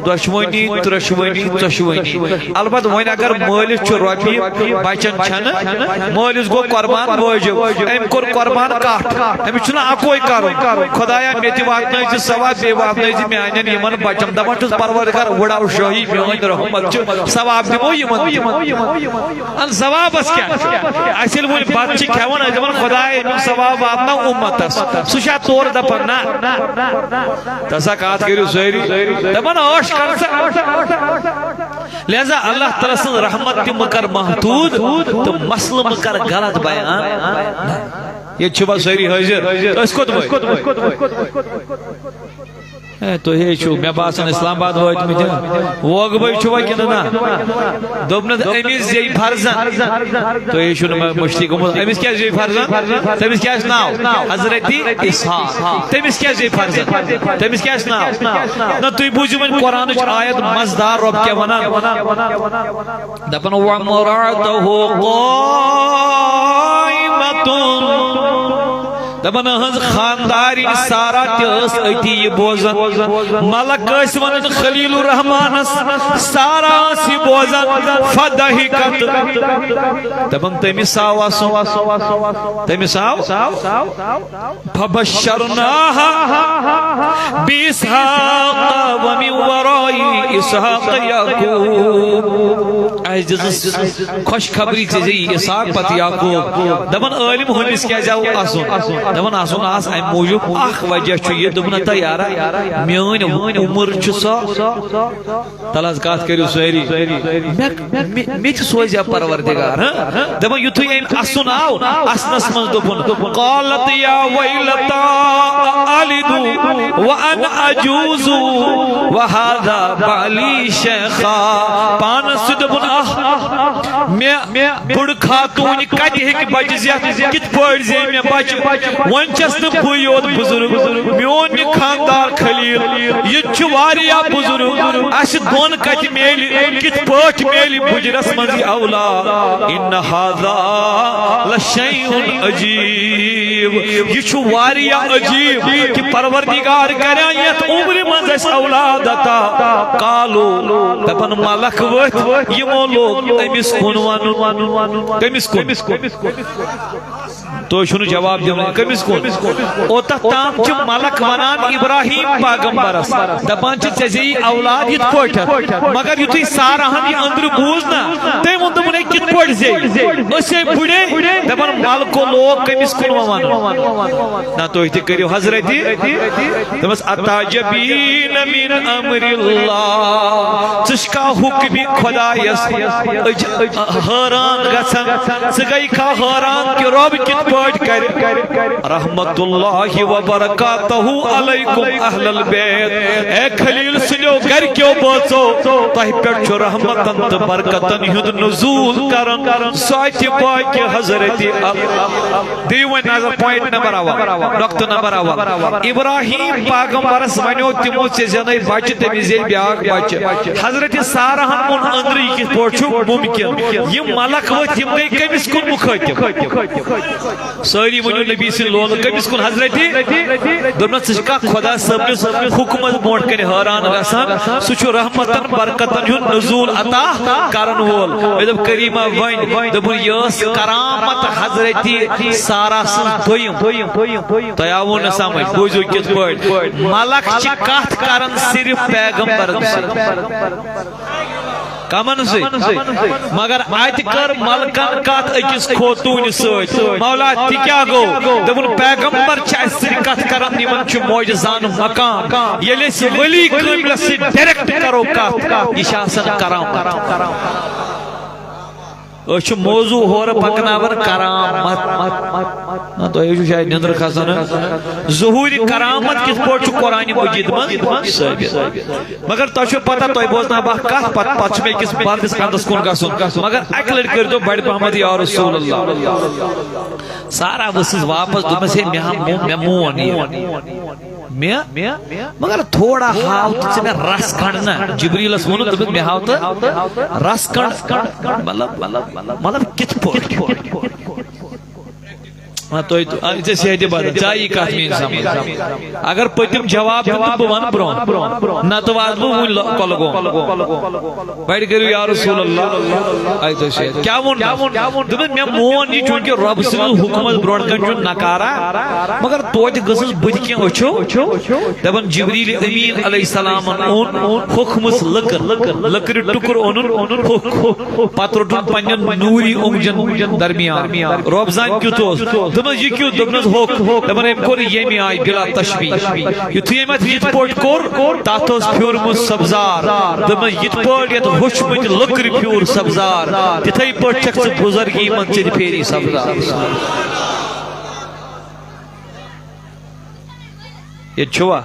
دۄشوٕنی، ترٛۄشوٕنی، ژۄشوٕنی۔ البتہ وۄنۍ اگر مٲلِس چھُ رۄپیہِ، بَچَن چھَنہٕ، مٲلِس گوٚو قربان وٲجِب۔ أمۍ کوٚر قربان کَٹھ۔ أمِس چھُنہٕ اَکوے کَرُن۔ خۄدایا، مےٚ تہِ واتنٲیزِ ثواب، بیٚیہِ واتنٲیزِ میٛانٮ۪ن یِمَن بَچَن۔ دَپان چھُس، پروردگار، وٕڑاو شٲہی، میٛٲنۍ رحمت چھِ، ثواب دِمو یِمَن تہِ۔ اَن ثوابس کیٛاہ چھُ؟ اَسہِ ییٚلہِ وۄنۍ بتہٕ چھِ کھٮ۪وان، أسۍ دَپان، "خۄداے، أمیُک ثواب واتناو اُمتس۔" سُہ چھا تورٕ دَپان؟ نہ۔ تَسا کَتھ کٔرِو سٲری۔ دَپان، "عٲش کر سا۔" لہذا اللہ تعالیٰ سٕنٛز رحمت تہِ مہٕ کر محدوٗد تہٕ مسلہٕ مہٕ کر غلط بیان۔ ییٚتہِ چھِوا سٲری حٲضِر؟ أسۍ کوٚت وٲتۍ؟ ہے، تُہۍ ہے چھِو، مےٚ باسان، اسلام آباد وٲتمٕتۍ۔ ووگہٕ بھاے چھُوا کِنہٕ نہ؟ دوٚپنَس، أمِس زیٚیہِ فرضن۔ تُہۍ ہے چھِو نہٕ مےٚ مٔشتٕے گوٚمُت۔ أمِس کیٛاہ زیٚیہِ فرضن؟ تٔمِس کیٛاہ آسہِ ناو؟ حضرت اسحاق۔ تٔمِس کیٛاہ زیٚیہِ فرضن؟ تٔمِس کیٛاہ آسہِ ناو؟ نہ، تُہۍ بوٗزِو وۄنۍ قرآنٕچ آیت مزٕدار، رۄب کیٛاہ وَنان؟ دَپان، "وامرأته قائمة۔" دَپان، أہنٛز خاندارِنۍ سارا تہِ ٲس أتی یہِ بوزان۔ ملک ٲسۍ وَنان خلیل الرحمانس، سارا ٲس یہِ بوزان۔ فضحكت۔ دَپان، تٔمِس آو اَسُن۔ تٔمِس آو۔ فبشرناها بإسحاق ومن وراء اسحاق تہٕ یعقوب۔ اَسہِ دِژٕس خۄشخبری ژےٚ زِ اسحاق پتہٕ یعقوب۔ دَپان عٲلِم ہُمِس کیٛازِ آو اَسُن؟ دَپان اَسُن آس اَمہِ موٗجوٗب، اَکھ وجہ چھُ یہِ، دوٚپُن ہتا یارا، میٛٲنۍ عمر چھُ سۄ، تَلہٕ حظ کَتھ کٔرِو سٲری، مےٚ، مےٚ، مےٚ تہِ سوزِ ہا پروردگار، ہاں؟ دَپان یُتھُے أمۍ اَسُن آو، اَسنَس منٛز دوٚپُن، قالت یا ویلتا أألد وأنا عجوز وهذا بعلی شیخا۔ پانس چھُ دَپان، آہ، مےٚ بُڑٕ خاتوٗنہِ کتہِ ہیٚکہِ بچہِ زٮ۪تھ؟ کِتھ پٲٹھۍ زیٚیہِ مےٚ بچہِ؟ وۄنۍ چھَس نہٕ بٕے یوت بُزرگ، میون یہِ خاندار خلیل، یہِ تہِ چھُ واریاہ بُزرگ۔ اَسہِ دۄن کتہِ میلہِ، کِتھ پٲٹھۍ میلہِ بُجرس منٛز یہِ اولاد؟ ان هذا لشیء عجیب۔ یہِ چھُ واریاہ عجیب کہِ پروردگار کران یتھ عمرِ منٛز اَسہِ اولاد عطا۔ قالوا، دپان ملک ؤتھۍ، یِمو لوگ أمِس کُن ونُن۔ کٔمِس کُن؟ تُہۍ چھِو نہٕ جواب دِوان۔ کٔمِس کُن؟ اوتتھ تام چھِ ملک ونان ابراہیم پیغمبرس، دپان چھِ، ژےٚ زیٚیی اولاد یِتھ پٲٹھۍ۔ مگر یُتھُے سارہن یہِ أنٛدرٕ بوٗز نا، تٔمۍ ووٚن، دوٚپُن، ہے، کِتھ پٲٹھۍ زیٚیہِ؟ أسے بُڑے۔ دپان ملکو لوگ کٔمِس کُن وۄنۍ ونُن؟ نہ، تُہۍ تہِ کٔرِو حضرت۔ دوٚپمَس، اتعجبین من امر اللہ، ژٕ چھکھا حکمِ خدایس أج-، حٲران گژھان؟ ژٕ گٔیکھا حٲران کہِ رۄب کِتھ پٲٹھۍ کرِ؟ رحمت اللہ و برکاتہ علیکم اہل البیت۔ اے خلیل سٕنٛدیو گرِکیو بٲژو، تۄہہِ پٮ۪ٹھ چھُ رحمتن تہٕ برکتن ہُنٛد نزول کران۔ سۄ تہِ پاکہِ حضرت ال-، دِیِو وۄنۍ نظر، point number اول، نقطہٕ number اول۔ ابراہیم پیغمبرس ونیو تِمو، ژےٚ زٮ۪نَے بچہِ، تٔمِس زٮ۪وِ بیٛاکھ بچہِ۔ حضرت سارہن ووٚن، أنٛدرٕ یہِ کِتھ پٲٹھۍ چھُ ممکن؟ یِم ملک ؤتھۍ، یِم گٔے کٔمِس کُن مُخٲطِب؟ سٲری ؤنِو نبی سٕنٛدۍ لولہٕ، کٔمِس کُن؟ حضرت۔ دوٚپنَس، ژٕ چھُکھا خۄدا صٲبنِس حُکمَس برونٛٹھ کَنہِ حٲران گژھان؟ سُہ چھُ رحمتن برکتن ہُنٛد نزول عطا کرن وول۔ مےٚ دوٚپ، کریمہ وۄنۍ، دوٚپُن، یہِ ٲس کرامت حضرت سارہ سٕنٛز دوٚیِم۔ تۄہہِ آوُ نہٕ سمجھ؟ بوٗزِو کِتھ پٲٹھۍ۔ ملک چھِ کتھ کران صرف پیغمبرن سۭتۍ۔ کمن سۭتۍ؟ مگر اتہِ کٔر ملکن کتھ أکِس خوتوٗنہِ سۭتۍ۔ مولا، تہِ کیٛاہ گوٚو؟ دوٚپُن، پیغمبر چھِ اسہِ سۭتۍ کتھ کران، یِمن چھُ معجزانہٕ مقام۔ ییٚلہِ أسۍ ولی کٲملس سۭتۍ direct کرو کتھ، یہِ چھِ آسان کرامت۔ أسۍ چھِ موضوع ہورٕ پکناوان کرامت۔ نہ، تۄہہِ چھُو شاید نیٚنٛدٕر کھسان۔ ظہوٗرِ کرامت کِتھ پٲٹھۍ چھُ قرآنِ مجیٖد منٛز ثٲبت؟ مگر تۄہہِ چھو پتہ، تۄہہِ بوزناو بہٕ اکھ کتھ، پتہٕ، پتہٕ چھُ مےٚ أکِس مردس خندس کُن گژھُن۔ مگر اکہِ لٹہِ کٔرۍتو بڑِ پہمتھ یا رسول اللہ۔ سارا ؤژھٕس واپس، دوٚپمس، ہے، مےٚ ہا مو-، مےٚ مون یہِ۔ مےٚ، مگر تھوڑا ہاو تہٕ ژٕ مےٚ رس کھنڈ نا۔ جبریلس ووٚنُن، دوٚپُن، مےٚ ہاو تہٕ رس کھنڈ۔ مطلب، مطلب، مطلب کِتھ پٲٹھۍ؟ آ، تۄہہِ، آ، ژےٚ صحتِ بدن، ژےٚ آیی کتھ میٲنۍ سمجھ؟ اگر پٔتِم جواب دیُن تہٕ بہٕ ونہٕ برونٛہہ، نتہٕ واتہٕ بہٕ وُنہِ لۄ-، کۄلگوم۔ بڑِ کٔرِو یا رسول اللہ۔ آیہِ تۄہہِ صحت۔ کیٛاہ ووٚن؟ دوٚپُن، مےٚ مون یہِ، چوٗنٛکہِ رۄب سٕنٛدِس حُکمس برونٛٹھ کنہِ چھُنہٕ نکارا، مگر توتہِ گٔژھٕس بہٕ تہِ کینٛہہ أچھو۔ دپان، جبریل امین علیہ السلامن اوٚن ہوٚکھمٕژ لٔکٕر، لٔکرِ ٹُکُر اوٚنُن ہوٚکھ۔ پتہٕ روٚٹُن پننٮ۪ن نوٗری اوٚنٛگجن درمیان۔ رۄب زانہِ کیُتھ اوس۔ دوٚپمس، یہِ کیُتھ؟ دوٚپنس، ہوٚکھ۔ دپان، أمۍ کوٚر ییٚمہِ آیہِ بلا تشبیہ۔ یُتھُے أمۍ اتھ یِتھ پٲٹھۍ کوٚر، تتھ اوس پھیوٗرمُت سبزار۔ دوٚپمس، یِتھ پٲٹھۍ یتھ ہوٚچھمٕتۍ لٔکرِ پھیوٗر سبزار، تِتھے پٲٹھۍ چھکھ ژٕ بُزرگی منٛز ژےٚ تہِ پھیری سبزار۔ ییٚتہِ چھُوا؟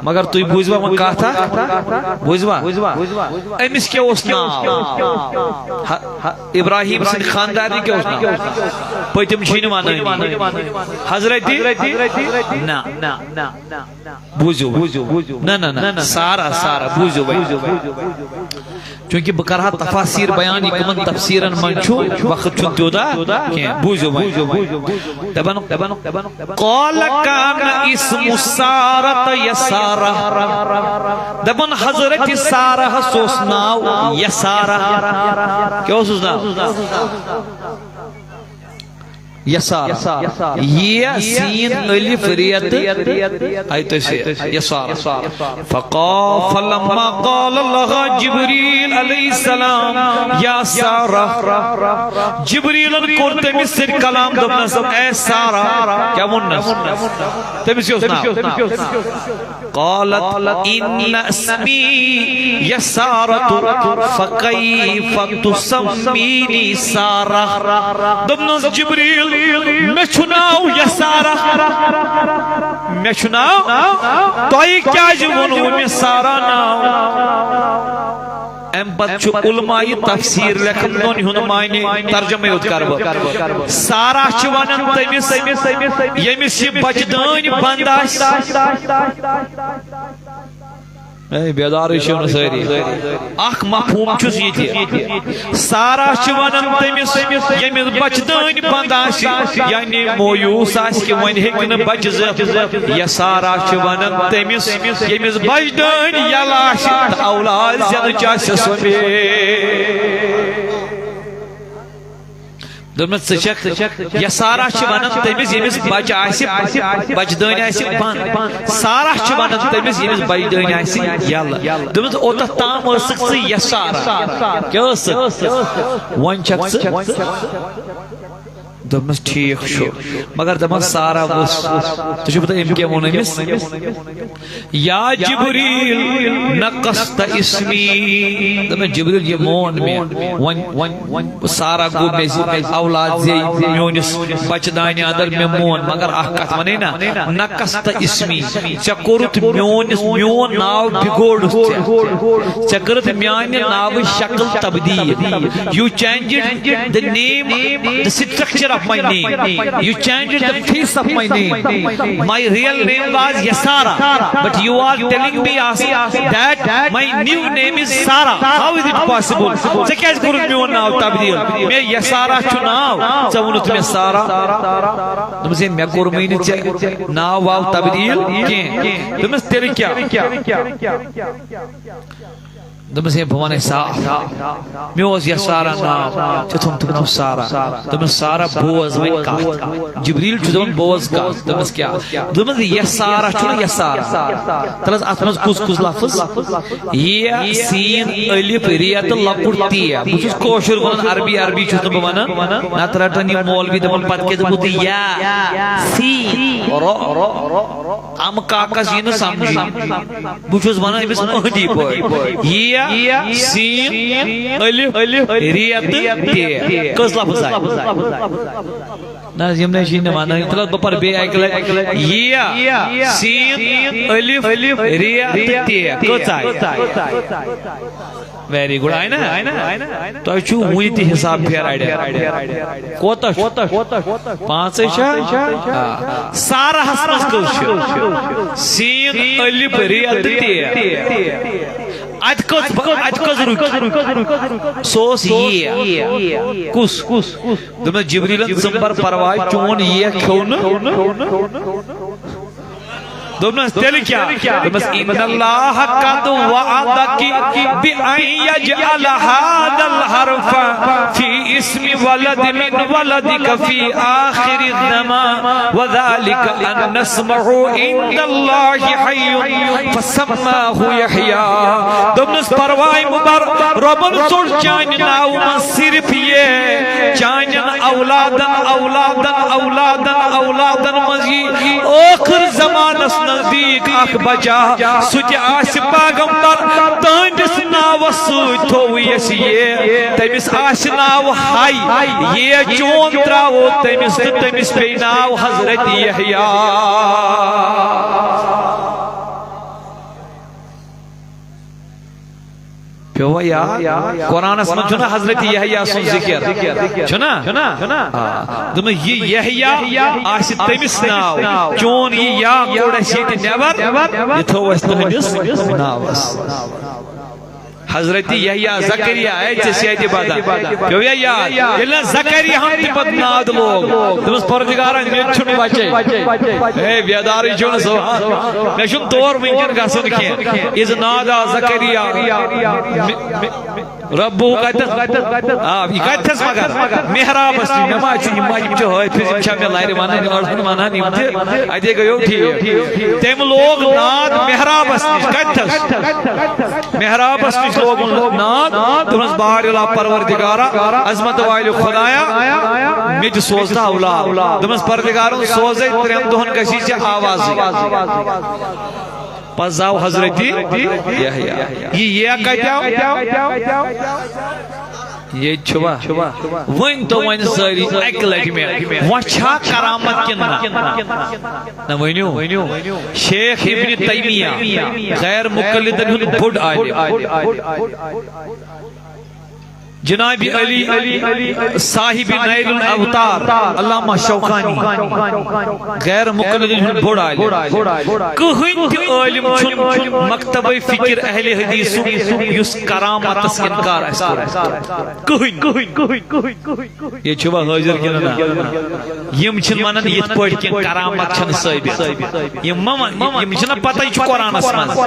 مگر تُہۍ بوٗزوا وۄنۍ کتھ اکھ؟ بوٗزوا؟ أمِس کیٛاہ اوس ناو؟ ہ-، ہ-، ابراہیم سٕنٛدِ خاندارنہِ کیٛاہ اوس ناو؟ پٔتِم چھِی نہٕ ونٲنی۔ حضرت؟ نہ۔ بوٗزِو۔ نہ، نہ، نہ۔ سارا، سارا، بوٗزِو وۄنۍ۔ چوٗنٛکہِ بہٕ کرٕ ہا تفاسیٖر بیان، یہِ کٕمن تفسیٖرن منٛز چھُ، وقت چھُنہٕ تیوٗتاہ کینٛہہ۔ بوٗزِو وۄنۍ۔ دپان، قال کان اسم سارة یسارہ۔ دپان حضرت سارہس اوس ناو یسارہ۔ کیٛاہ اوسُس ناو؟ یسارہ۔ یہ سین الف ریت۔ آیت سے یسارہ۔ فقا-، فلما قال لها جبريل عليه السلام يا سارة۔ جبريلن کوٚر تٔمِس سۭتۍ کلام، دوٚپنس، "اے سارہ"۔ کیٛاہ ووٚننس؟ تٔمِس کیٛاہ اوس ناو؟ قالت: "إن اسمي يسارة، فكيف تسميني سارة؟" دوٚپنس، "جبریل، مےٚ چھُ ناو یسارہ، مےٚ چھُ ناو، تۄہہِ کیٛازِ ووٚنوٕ مےٚ سارہ ناو؟" امہِ پتہٕ چھُ علماء تفسیر لیکھن دۄن ہُنٛد معنی، ترجمے یوت کرٕ بہٕ۔ سارہ چھِ ونان تٔمِس، ییٚمِس یہِ بچہٕ دٲنۍ بنٛد آسہِ۔ اے، بیدارٕے چھِو نہٕ سٲری۔ اکھ مفہوم چھُس یہِ تہِ۔ سارہ چھِ ونان تٔمِس، ییٚمِس بچہٕ دٲنۍ بنٛد آسہِ، یعنی مویوٗس آسہِ کہِ وۄنۍ ہیٚکہِ نہٕ بچہٕ زٮ۪تھ۔ یسارہ چھِ ونان تٔمِس، ییٚمِس بچہٕ دٲنۍ یَلہٕ آسہِ تہٕ اولاد زٮ۪نٕچ آسٮ۪س وۄمید۔ دوٚپمَس، ژٕ چھَکھ، یسارہ چھِ وَنان تٔمِس، ییٚمِس بَچہٕ آسہِ، بَچہٕ دٲنۍ آسہِ بنٛد۔ سارہ چھِ وَنان تٔمِس، ییٚمِس بَچہٕ دٲنۍ آسہِ یَلہٕ۔ دوٚپمَس، اوٚتَتھ تام ٲسٕکھ ژٕ یسارہ۔ کیٛاہ ٲسٕکھ؟ وۄنۍ چھَکھ ژٕ۔ دوٚپمَس، ٹھیٖک چھُ۔ مگر دَپان سارہ وٕچھ، ژٕ چھُکھ پَتہ أمۍ کیٛاہ ووٚن أمِس؟ یا جبریل، نقصت اسمی۔ دوٚپمَس، جبریل، یہِ مون مےٚ۔ وۄنۍ، وۄنۍ سارہ گوٚو مےٚ زِ اولاد زے میٲنِس بچہٕ دانہِ اندر مےٚ مون، مگر اکھ کتھ ونے نا، نقصت اسمی، ژےٚ کوٚرُتھ میون، میون ناو بگوڑُتھ ژےٚ۔ ژےٚ کٔرٕتھ میانہِ ناوٕچ شکل تبدیل۔ You changed the name, the structure of my name. You changed the face of my name. My real name was Yasara, but you are telling me as that my new name is Sara. How is it possible? ژےٚ کیٛازِ کوٚرُتھ میون ناو تبدیل؟ مےٚ یسارہ چھُ ناو، ژےٚ ووٚنُتھ مےٚ سارہ۔ دوٚپمَس، ہے، مےٚ کوٚرمٕے نہٕ ژےٚ ناو واو تبدیل کینٛہہ۔ دوٚپمَس، تیٚلہِ کیٛاہ؟ دوٚپمَس، ہے، بہٕ وَنَے صاف۔ مےٚ اوس یسارہ ناو، ژےٚ تھوٚوُتھ ناو سارہ۔ دوٚپمَس، سارہ، بوز وۄنۍ کَتھ۔ جبریل چھُ دَپان، بوز کَتھ۔ دوٚپمَس، کیٛاہ؟ دوٚپمَس، یسارہ چھُنہ یسارہ۔ تَلہٕ حظ، اَتھ منٛز کُس کُس لفظ؟ یہ سین الف ریت لۄکُٹ تے۔ بہٕ چھُس کٲشُر وَنان، عربی، عربی چھُس نہٕ بہٕ وَنان۔ نَتہٕ رَٹَن یِم مولوی، دَپَن پَتہٕ کیٛاہ دوٚپوُ تُہۍ؟ یا، سین، رو۔ امہٕ کاکس یی نہٕ سمجھی۔ بہٕ چھُس ونان أمِس أہنٛدی پٲٹھۍ۔ یہ، سین، الف، ریت، تے۔ کٔژ لفظ آیہِ؟ نہ حظ، یِم نَے چھِ نہٕ ونان۔ تیٚلہِ حظ بہٕ پرٕ بیٚیہِ اکہِ لٹہِ۔ یہ، سین، الف، ریت، تے۔ کٔژ آیہِ؟ ویری گڈ۔ آیہِ نا؟ تۄہہِ چھُو وُنہِ تہِ حساب پھیرٕ اڑٮ۪ن۔ کوتاہ چھُ؟ پانٛژے چھا؟ آ۔ سارہس منٛز کٔژ چھِ؟ سین، الف، ریت، تے۔ اتہِ کٔژ، اتہِ کٔژ رُکۍ؟ سُہ اوس یہ۔ کُس؟ دوٚپمَس، جبریلن، ژٕ مہٕ بر پرواے، چون یہ کھیوٚو نہٕ۔ دوٚپنَس، تیٚلہِ کیٛاہ؟ دوٚپنَس، "إن الله قد وعدك بأن يجعل هذا الحرف في اسم ولد من ولدك في آخر الزمان، وذلك أن اسمه عند الله حي فسماه يحيى۔" دوٚپنَس، پرواے مہٕ بر، رۄبن ژوٚٹ چانہِ ناوٕ منٛز صرف یہ، چانٮ۪ن اولادن، اولادن، اولادن، اولادن منٛز یی ٲخر زمانس نزدیٖک اکھ بچہ، سُہ تہِ آسہِ پیغمبر، تہنٛدِس ناوس سۭتۍ تھوٚوُے اَسہِ یہِ، تٔمِس آسہِ ناو حی، یہِ چون ترٛاوو تٔمِس تہٕ تٔمِس پیٚیہِ ناو حضرت یحییٰ۔ پیوٚوا یاد؟ قرآنس منٛز چھُنہ حضرت یحییٰ سُنٛد ذکر؟ چھُنہ؟ آ۔ دوٚپمَس، یہِ یحییٰ آسہِ تٔمِس ناو۔ چون یہِ یا کوٚڑ اَسہِ ییٚتہِ نٮ۪بر، یہِ تھوٚو اَسہِ تُہٕنٛدِس ناوس۔ حضرت یحییٰ زکریا، اے ژےٚ سیادِ بدن۔ پیوٚو یا یاد؟ ییٚلہِ نہ زکریاہن تہِ پتہٕ ناد لوگ، دوٚپُس، "پروردگارا، مےٚ تہِ چھُنہٕ بچے۔" اے بیدارٕے چھُنہٕ، سبحان۔ مےٚ چھُنہٕ تور وٕنکٮ۪ن گژھُن کینٛہہ۔ اذ نادیٰ زکریا ربہ کتٮ۪تھ؟ آ، یہِ کتٮ۪تھ مگر؟ محرابس نِش۔ مےٚ ما چھُ، یِم ما، یِم چھِ حٲفظ، یِم چھا مےٚ لرِ ونان، یِم ٲسۍ نہٕ ونان یِم تہِ۔ اتے گٔیو ٹھیٖک۔ تٔمۍ لوگ ناد محرابس نِش۔ کتٮ۪تھس؟ محرابس نِش لوگُن ناد۔ دوٚپنس، "بار الہ پروردگارا، عظمت والہِ خدایا، مےٚ تہِ سوز تہٕ اولاد۔" دوٚپنس، "پروردگارن سوزے، ترٛٮ۪ن دۄہن گژھی ژےٚ آوازٕے۔" پتہٕ زاو حضرت یحییٰ۔ یہِ یہ کتہِ آو؟ ییٚتہِ چھُوا؟ وۄنۍ تو وۄنۍ سٲری اکہِ لٹہِ مےٚ، وۄنۍ چھا کرامت کِنہٕ نہ؟ نہ ؤنِو۔ شیخ ابن تیمیہ، غیر مقلدن ہُنٛد بوٚڑ عالم۔ جناب علی صاحب نیل الاوطار، علامہ شوکانی، غیر مقلدن ہُنٛد بوٚڑ عالم۔ کٕہٕنۍ تہِ عٲلم چھُنہٕ مکتبہ فکر اہل حدیثُک یُس کرامتس انکار آسہِ کوٚرمُت۔ کٕہٕنۍ۔ ییٚتہِ چھُوا حٲضِر کِنہٕ نہ؟ یِم چھِنہٕ وَنان یِتھ پٲٹھۍ کینٛہہ، کرامت چھَنہٕ ثٲبت۔ یِم مہ وَن-، یِم چھِنہ پَتہ یہِ چھُ قرآنَس منٛز۔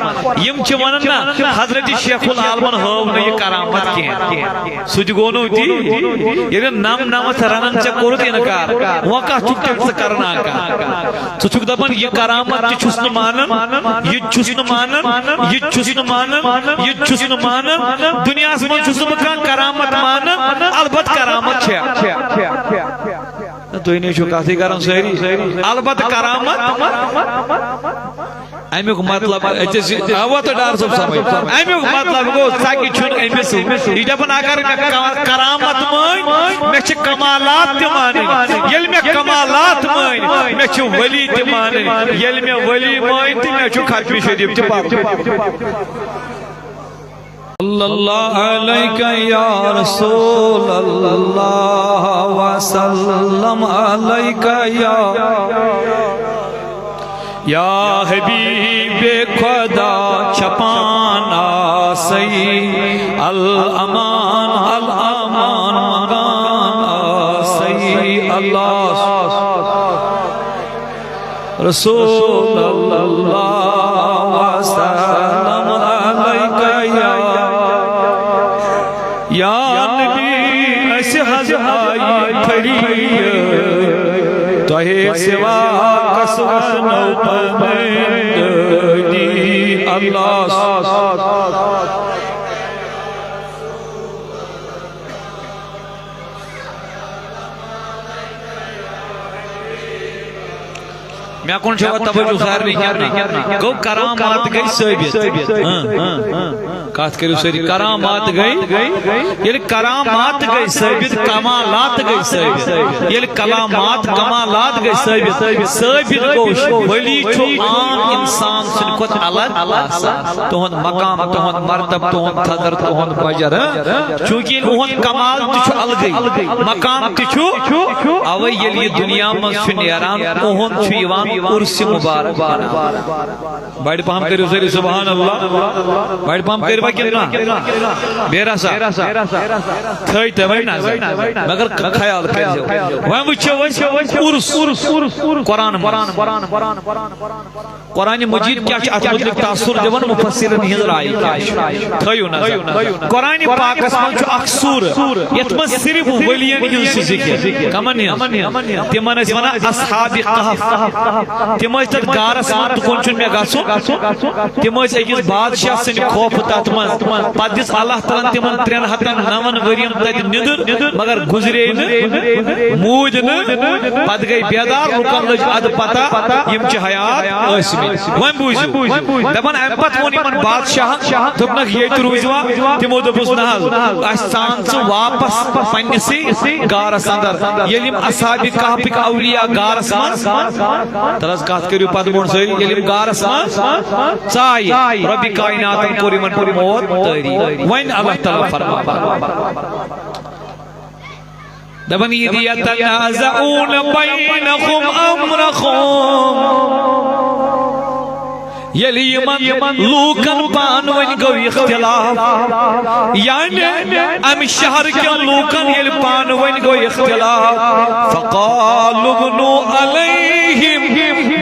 یِم چھِ وَنان نہ، حضرت شیخ العالمَن ہٲو نہٕ یہِ کرامت کینٛہہ۔ سُہ تہِ گوٚو نہٕ تی۔ ییٚلہِ نَم نَمَتھ رَنَن ژےٚ کوٚرُتھ اِنکار، وۄنۍ کَتھ چھُکھ تیٚلہِ ژٕ کرناوان؟ ژٕ چھُکھ دَپان، یہِ کرامت تہِ چھُس نہٕ مانان، یہِ تہِ چھُس نہٕ مانان، یہِ تہِ چھُس نہٕ مانان، یہِ تہِ چھُس نہٕ مانان۔ دُنیاہَس منٛز چھُس نہٕ بہٕ کانٛہہ کرامت مانان، البتہ کرامت چھےٚ۔ تُہۍ نے چھِو کَتھٕے کران سٲری۔ البتہ کرامت۔ اَمیُک مطلب، أکِس، آوا تہٕ ڈار صٲب سمجھ؟ اَمیُک مطلب گوٚو، ژَکہِ چھُنہٕ أمِس۔ یہِ چھُ دَپان، اگر مےٚ کا-، کرامت مٲنۍ، مےٚ چھِ کمالات تہِ مانٕنۍ۔ ییٚلہِ مےٚ کمالات مٲنۍ، مےٚ چھِ ولی تہِ مانٕنۍ۔ ییٚلہِ مےٚ ولی مٲنۍ، تہٕ مےٚ چھُ ختمِ شریف تہِ پَرُن۔ صلی اللہ علیک یا رسول اللہ، وسلم علیک یا، یا حبیب خدا، چھپان آسئی، الامان، الامان منگان آسئی، اللہ۔ رسول اللہ وسلم علیک یا، یا نبی، اسہِ حض آیہِ فریاد، تۄہہِ سوا کس ونو پنٕنۍ دٲدی۔ اللہ۔ مےٚ کُن چھُوا توجہ سارنٕے کِنہٕ نہ؟ گوٚو کرامات گٔے ثٲبت۔ ہاں۔ کتھ کٔرِو سٲری، کرامات گٔے۔ ییٚلہِ کرامات گٔے ثٲبت، کمالات گٔے ثٲبت۔ ییٚلہِ کلامات، کمالات گٔے ثٲبت، ثٲبت گوٚو، ولی چھُ عام انسان سٕنٛدِ کھۄتہٕ الگ آسان۔ تُہُنٛد مقام، تُہُنٛد مرتبہٕ، تُہُنٛد قدر، تُہُنٛد بجر، ہاں؟ چونکہ ییٚلہِ اُہُنٛد کمال تہِ چھُ الگٕے، مقام تہِ چھُ، اوے ییٚلہِ یہِ دُنیا منٛز چھُ نیران، اُہُنٛد چھُ یِوان عرس مبارک بناونہٕ۔ بڑِ پہم کٔرِو سٲری سبحان اللہ۔ بڑِ پہم کٔرِوا کِنہٕ نہ؟ بیرا سا۔ تھٲے تہِ وۄنۍ نظر۔ مگر خیال کٔرۍزیو۔ وۄنۍ وٕچھو أسۍ عرس۔ قرآن منٛز۔ قرآن مجید کیٛاہ چھُ اَتھ مُتعلِق تاثر دِوان، مُفسِرَن ہٕنٛز راے کیٛاہ چھِ؟ تھٲیِو نظر۔ قرآن پاکَس منٛز چھُ اَکھ سورہ، یَتھ منٛز صرف ؤلِیَن ہٕنٛز چھِ ذِکِر۔ کَمَن ہٕنٛز؟ تِمَن ٲسۍ وَنان اصحاب کہف۔ تِم ٲسۍ تَتھ غارَس منٛز، تُکُن چھُنہٕ مےٚ گژھُن۔ تِم ٲسۍ أکِس بادشاہ سٕنٛدِ خوفہٕ تَتھ منٛز۔ پَتہٕ دِژ اللہ تعالیٰ ہَن تِمَن ترٛٮ۪ن ہَتَن نَوَن ؤرِیَن تَتہِ نیٚنٛدٕر، مگر گُزرے نہٕ، موٗدۍ نہٕ۔ پتہٕ گٔے بیدار، لُکن لٔج ادٕ پتہ، یِم چھِ حیات ٲسمٕتۍ۔ وۄنۍ بوٗزِو، دپان، امہِ پتہٕ ووٚن یِمن بادشاہن، دوٚپنکھ، ییٚتہِ روٗزوا؟ تِمو دوٚپُس، نہ حظ، اسہِ ژان ژٕ واپس پننِسٕے غارس اندر۔ ییٚلہِ یِم اصحاب کہفٕکۍ اولیاء غارس منٛز، تَلہٕ حظ کتھ کٔرِو پتہٕ برونٛٹھ سٲری، ییٚلہِ یِم غارس منٛز ژایہِ، رۄبِ کایناتن کوٚر یِمن پٮ۪ٹھ موت طٲری۔ وۄنۍ اللہ تعالیٰ فرماوان۔ دپان، اذ یتنازعون بینہم امرہم۔ ییٚلہِ یِمن لوٗکن پانہٕ ؤنۍ گوٚو اختلاف، یعنی امہِ شہر کٮ۪ن لوٗکن ییٚلہِ پانہٕ ؤنۍ گوٚو اختلاف، فقالوا ابنوا علیہم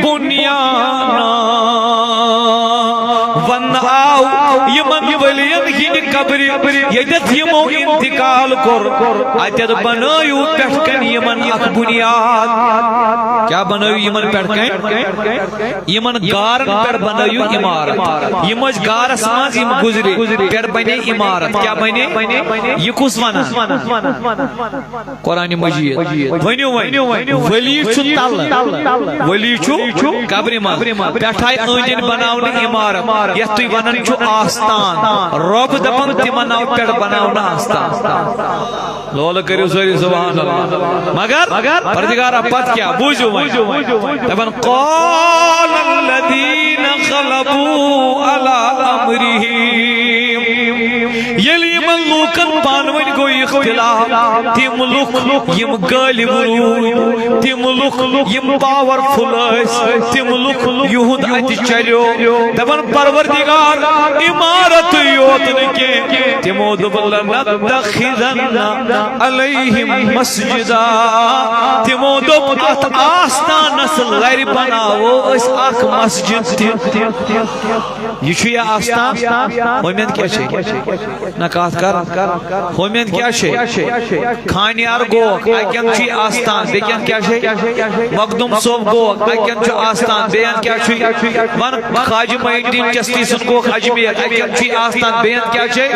بنیانا، ونہٕ آو یِمن ؤلین ہٕنٛدِ قبرِ، ییٚتٮ۪تھ یِمو انتقال کوٚر، اتٮ۪تھ بنٲیِو پٮ۪ٹھ کنہِ یِمن اکھ بُنیاد۔ کیٛاہ بنٲیِو یِمن پٮ۪ٹھ کنہِ؟ یِمن غارن پٮ۪ٹھ بنٲیِو عمارت۔ یِم ٲسۍ غارس منٛز، یِم گُزرِ، پٮ۪ٹھ بنے عمارت۔ کیٛاہ بنے؟ یہِ کُس ونان؟ قرآن مجید۔ ؤنِو وۄنۍ۔ ولی چھُ تلہٕ۔ ولی چھُ قبرِ منٛز۔ پٮ۪ٹھے أنٛدۍ أنٛدۍ بناونہٕ عمارت، یتھ تُہۍ ونان چھِو آستان۔ رۄب دپان، تِمن آو پٮ۪ٹھ بناونہٕ آستان۔ لولہٕ کٔرِو سٲری سبحان اللہ۔ مگر پروردگارا، پتہٕ کیٛاہ؟ بوٗزِو وۄنۍ۔ دپان، قال الذين غلبوا على امرهم۔ ییٚلہِ یِمن لوٗکن پانہٕ ؤنۍ گوٚو اختلاف، تِم لُکھ یِم غٲلِب روٗدۍ، تِم لُکھ یِم پاورفل ٲسۍ، تِم لُکھ یِہُنٛد اتہِ چلیو۔ دپان، پروردگار، عمارت یوت نہٕ کینٛہہ، تِمو دوٚپ، لنتخذن علیہم مسجدا۔ تِمو دوٚپ، اتھ آستانس لرِ بناوو أسۍ اکھ مسجد تہِ۔ یہِ چھُ یہِ آستان؟ ہُمٮ۪ن کیٛاہ چھے؟ نہ کتھ کر۔ ہُمٮ۪ن کیٛاہ چھے؟ خانیار گوکھ، اتٮ۪ن چھُے آستان، بیٚکٮ۪ن کیٛاہ چھے؟ مخدوم صٲب گوکھ، اتٮ۪ن چھُ آستان، بیٚین کیٛاہ چھُے؟ ون، خواجہ معین الدین چشتی سُنٛد گوکھ اجمیر، اتٮ۪ن چھُے آستان، بیٚین کیٛاہ چھے؟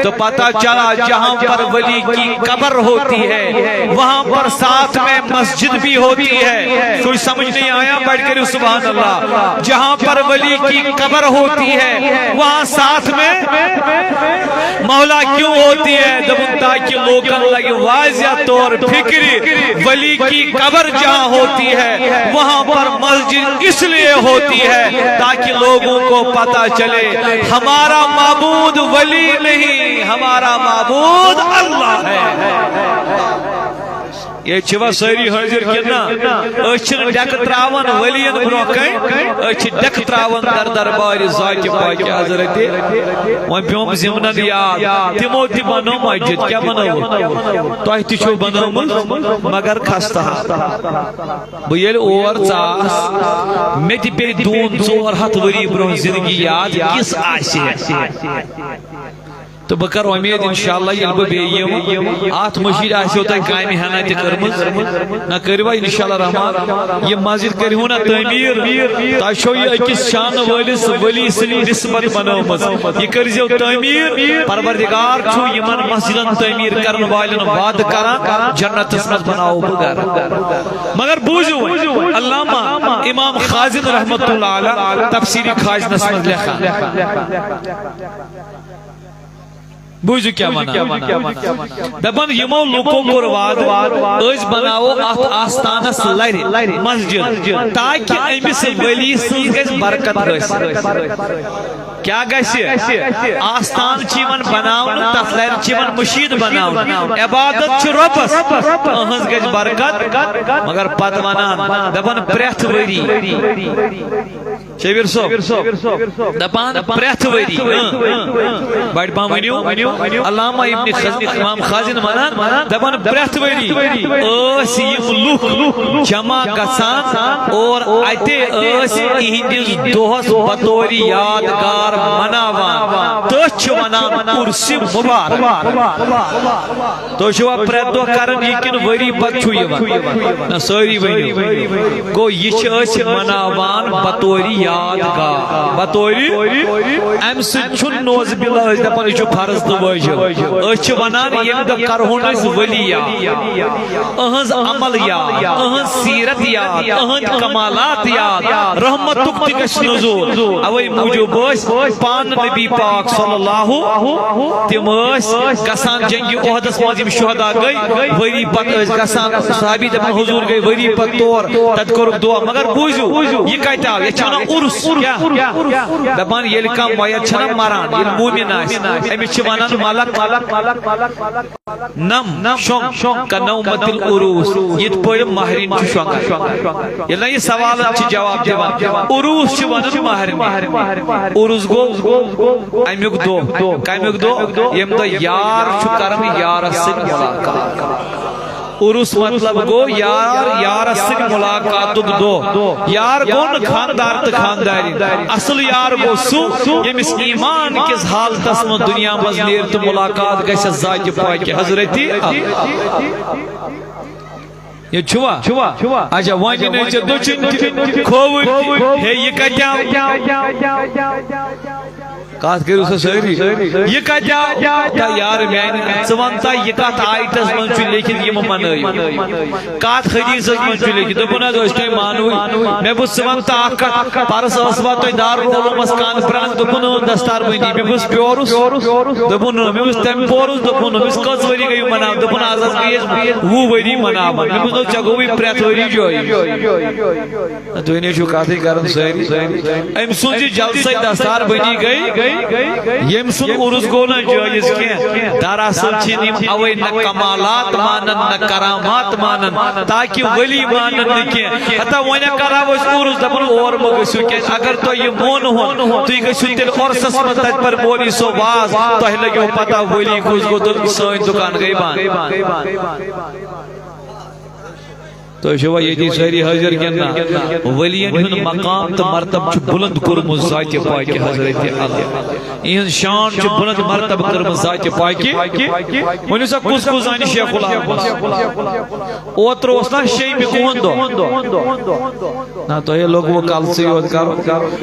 تو پتہ چلا، جہاں پر ولی کی قبر ہوتی ہے، وہاں پر ساتھ میں مسجد بھی ہوتی ہے۔ کوئی سمجھ نہیں آیا؟ بڑھ کر سبحان اللہ۔ جہاں پر ولی کی قبر ہوتی ہے، وہاں ساتھ میں مولا کیوں ہوتی ہے؟ دپان، تاکہ لوکن لگہِ واضح طور فکر، ولی کی قبر جہاں ہوتی ہے، وہاں پر مسجد اس لیے ہوتی ہے، تاکہ لوگوں کو پتہ چلے، ہمارا معبود ولی نہیں، ہمارا معبود اللہ ہے۔ ییٚتہِ چھِوا سٲری حٲضِر کِنہٕ نہ؟ أسۍ چھِنہٕ ڈٮ۪کہٕ ترٛاوان ؤلِیَن برٛونٛہہ کَنہِ، أسۍ چھِ ڈٮ۪کہٕ ترٛاوان در دربارِ ذاتِ پاکِ حضرتِ۔ وۄنۍ پیوٚم ضِمنَن یاد، تِمو تہِ بنٲو مسجد۔ کیٛاہ بنٲوٕکھ؟ تۄہہِ تہِ چھو بنٲومٕژ، مگر خستہٕ حال۔ بہٕ ییٚلہِ اور ژاس، مےٚ تہِ پیٚیہِ دوٗن ژور ہَتھ ؤری برٛونٛہہ زِندگی یاد، کِژھ آسہِ ہے۔ تہٕ بہٕ کرٕ اُمید، انشاءاللہ، ییٚلہِ بہٕ بیٚیہِ یِمہٕ، اتھ مٔشیٖد آسیو تۄہہِ کامہِ ہنا تہِ کٔرمٕژ۔ نہ کٔرِوا، انشاءاللہ رحمان، یہِ مسجد کٔرِہُو نہ تعمیٖر۔ تۄہہِ چھو یہِ أکِس شانہٕ وٲلِس ولی سٕنٛدِ نسبت بنٲومٕژ۔ یہِ کٔرۍزیو تعمیٖر۔ پروردگار چھُ یِمن مسجدن تعمیٖر کرن والٮ۪ن وعدٕ کران، جنتس منٛز بناوو بہٕ گرٕ۔ مگر بوٗزِو وۄنۍ، علامہ امام خازن رحمتہ اللہ علیہ تفسیٖرِ خازنس منٛز لیکھان۔ بوٗزِو کیٛاہ وَنان۔ دَپان، یِمو لُکو کوٚر وعدٕ، أسۍ بَناوو اَتھ آستانَس لَرِ مسجد، تاکہِ أمِس ؤلی سٕنٛز گژھِ برکت حٲصِل۔ کیٛاہ گژھِ؟ آستان چھِ یِوان بَناونہٕ، تَتھ لَرِ چھِ یِوان مٔشیٖد بَناونہٕ۔ عبادت چھِ رۄبَس، أہٕنٛز گژھِ برکت۔ مگر پَتہٕ وَنان، دَپان، پرٛٮ۪تھ ؤری شبیر صٲب، دپان پرٛٮ۪تھ ؤری، اۭں، بڑِ پہم ؤنِو، علامہ ابن خز-، امام خازن ونان، دپان پرٛٮ۪تھ ؤری ٲسۍ یِم لُکھ جمع گژھان اور اتہِ ٲسۍ اِہنٛدِس دۄہس بطورِ یادگار مناوان۔ تٔتھۍ چھِ ونان عرس مبارک۔ تُہۍ چھِوا پرٛٮ۪تھ دۄہ کران یہِ کِنہٕ ؤری پتہٕ چھُ یِوان؟ نہ، سٲری ؤنِو۔ گوٚو، یہِ چھِ أسۍ مناوان بطورِ یادگار، بطورِ، اَمہِ سۭتۍ چھُنہٕ نوزِ باللہ أسۍ دَپان یہِ چھُ فرض تہٕ وٲجِب۔ أسۍ چھِ وَنان، ییٚمہِ دۄہ کَرہون أسۍ ؤلی یاد، أہٕنٛز عمل یاد، أہٕنٛز سیٖرت یاد، أہٕنٛدۍ کمالات یاد، رحمتُک تہِ گژھِ نزول۔ اَوَے موٗجوٗب ٲسۍ پانہٕ نبی پاک صلی اللہ، تِم ٲسۍ گژھان جنگِ احدس منٛز، یِم شہدا گٔے، ؤری پتہٕ ٲسۍ گژھان، صحابی دپان، حضور گٔے ؤری پتہٕ تور، تتہِ کوٚرُکھ دعا۔ مگر بوٗزِو، یہِ کتہِ آو؟ یتھ چھِ ونان عرس کیٛاہ؟ دپان ییٚلہِ کانٛہہ مۄیت چھنا مران، ییٚلہِ مومن آسہِ، أمِس چھِ ونان ملک، نم شۄنٛگ کنومت العروس، یِتھ پٲٹھۍ مہرِنۍ چھِ شۄنٛگان۔ ییٚلہِ نہ یہِ سوالن چھِ جواب دِوان، عروس چھِ ونان مہرِنہِ۔ عرس گوٚو امیُک دۄہ۔ کمیُک دۄہ؟ ییٚمہِ دۄہ یار چھُ کران یارس سۭتۍ ملاقات۔ عرس مطلب گوٚو یار یارس سۭتۍ ملاقاتُک دۄہ۔ یار گوٚو نہٕ خاندار تہٕ خاندارِنۍ۔ اصل یار گوٚو سُہ، ییٚمِس ایمان کِس حالتس منٛز دُنیا منٛز نیرِ تہٕ ملاقات گژھِ ذاتِ پاکہِ حضرتِ اللہ۔ یہِ چھُوا؟ اچھا، وۄنۍ نَے ژےٚ دٔچھُن تہِ، کھووُر تہِ۔ ہے، یہِ کتہِ آو؟ کتھ کٔرِو سا سٲری۔ یہِ کتہِ آو؟ تا یار میانہِ، ژٕ وَن تا، یہِ کتھ آیتس منٛز چھُ لیکھِتھ یِم منٲوِو؟ کتھ حدیثس منٛز چھُ لیکھِتھ؟ دوٚپُن حظ، أسۍ تۄہہِ مانوٕے۔ مےٚ بوٗز، ژٕ وَن تا اکھ کتھ، پرس ٲسوا تۄہہِ دارالعلومس کانفرنس؟ دوٚپُن، اۭں، دستار بندی۔ مےٚ بوٗز، پیورُس؟ دوٚپُن، اۭں۔ مےٚ بوٗز، تمہِ پورُس؟ دوٚپُن، اۭں۔ مےٚ بوٗز، کٔژ ؤری گٔیِو مناوان؟ دوٚپُن، از حظ گٔیے أسۍ وُہ ؤری مناوان۔ مےٚ بوٗز، نو، ژےٚ گوٚوُے پرٛٮ۪تھ ؤری جٲیِز۔ تُہۍ نے چھِو کتھٕے کران سٲری۔ أمۍ سُنٛد یہِ جلسے دستار بندی گٔے، ییٚمۍ سُنٛد عرس گوٚو نہٕ جٲیز کینٛہہ۔ دراصل چھِ یِم اوے نہ کمالات مانان، نہ کرامات مانان، تاکہ ولی مانان نہٕ کینٛہہ۔ ہتا وۄنۍ کرو أسۍ عرس، دپان اور مہ گٔژھِو، کیازِ اگر تۄہہِ یہِ مون ہون، تُہۍ گٔژھِو تیٚلہِ عرسس منٛز تتہِ پر مولوی صٲب واز، تۄہہِ لگیو پتہ ولی کُس گوٚو تہٕ سٲنۍ دُکان گٔے بنٛد۔ تُہۍ چھِوا ییٚتی سٲری حٲضِر کِنہٕ نہ؟ ؤلین ہُنٛد مقام تہٕ مرتبہٕ چھُ بُلند کوٚرمُت ذاتِ پاکہِ حضرت اللہ۔ یِہٕنٛز شان چھِ بُلند مرتبہٕ کٔرمٕژ ذاتِ پاکہِ۔ ؤنِو سا، کُس کُس زانہِ شیخ العالمس؟ اوترٕ اوس نا شیٚیمہِ کُہُنٛد دۄہ؟ نہ، تۄہہِ لوٚگوُ کلسٕے یوت کرُن۔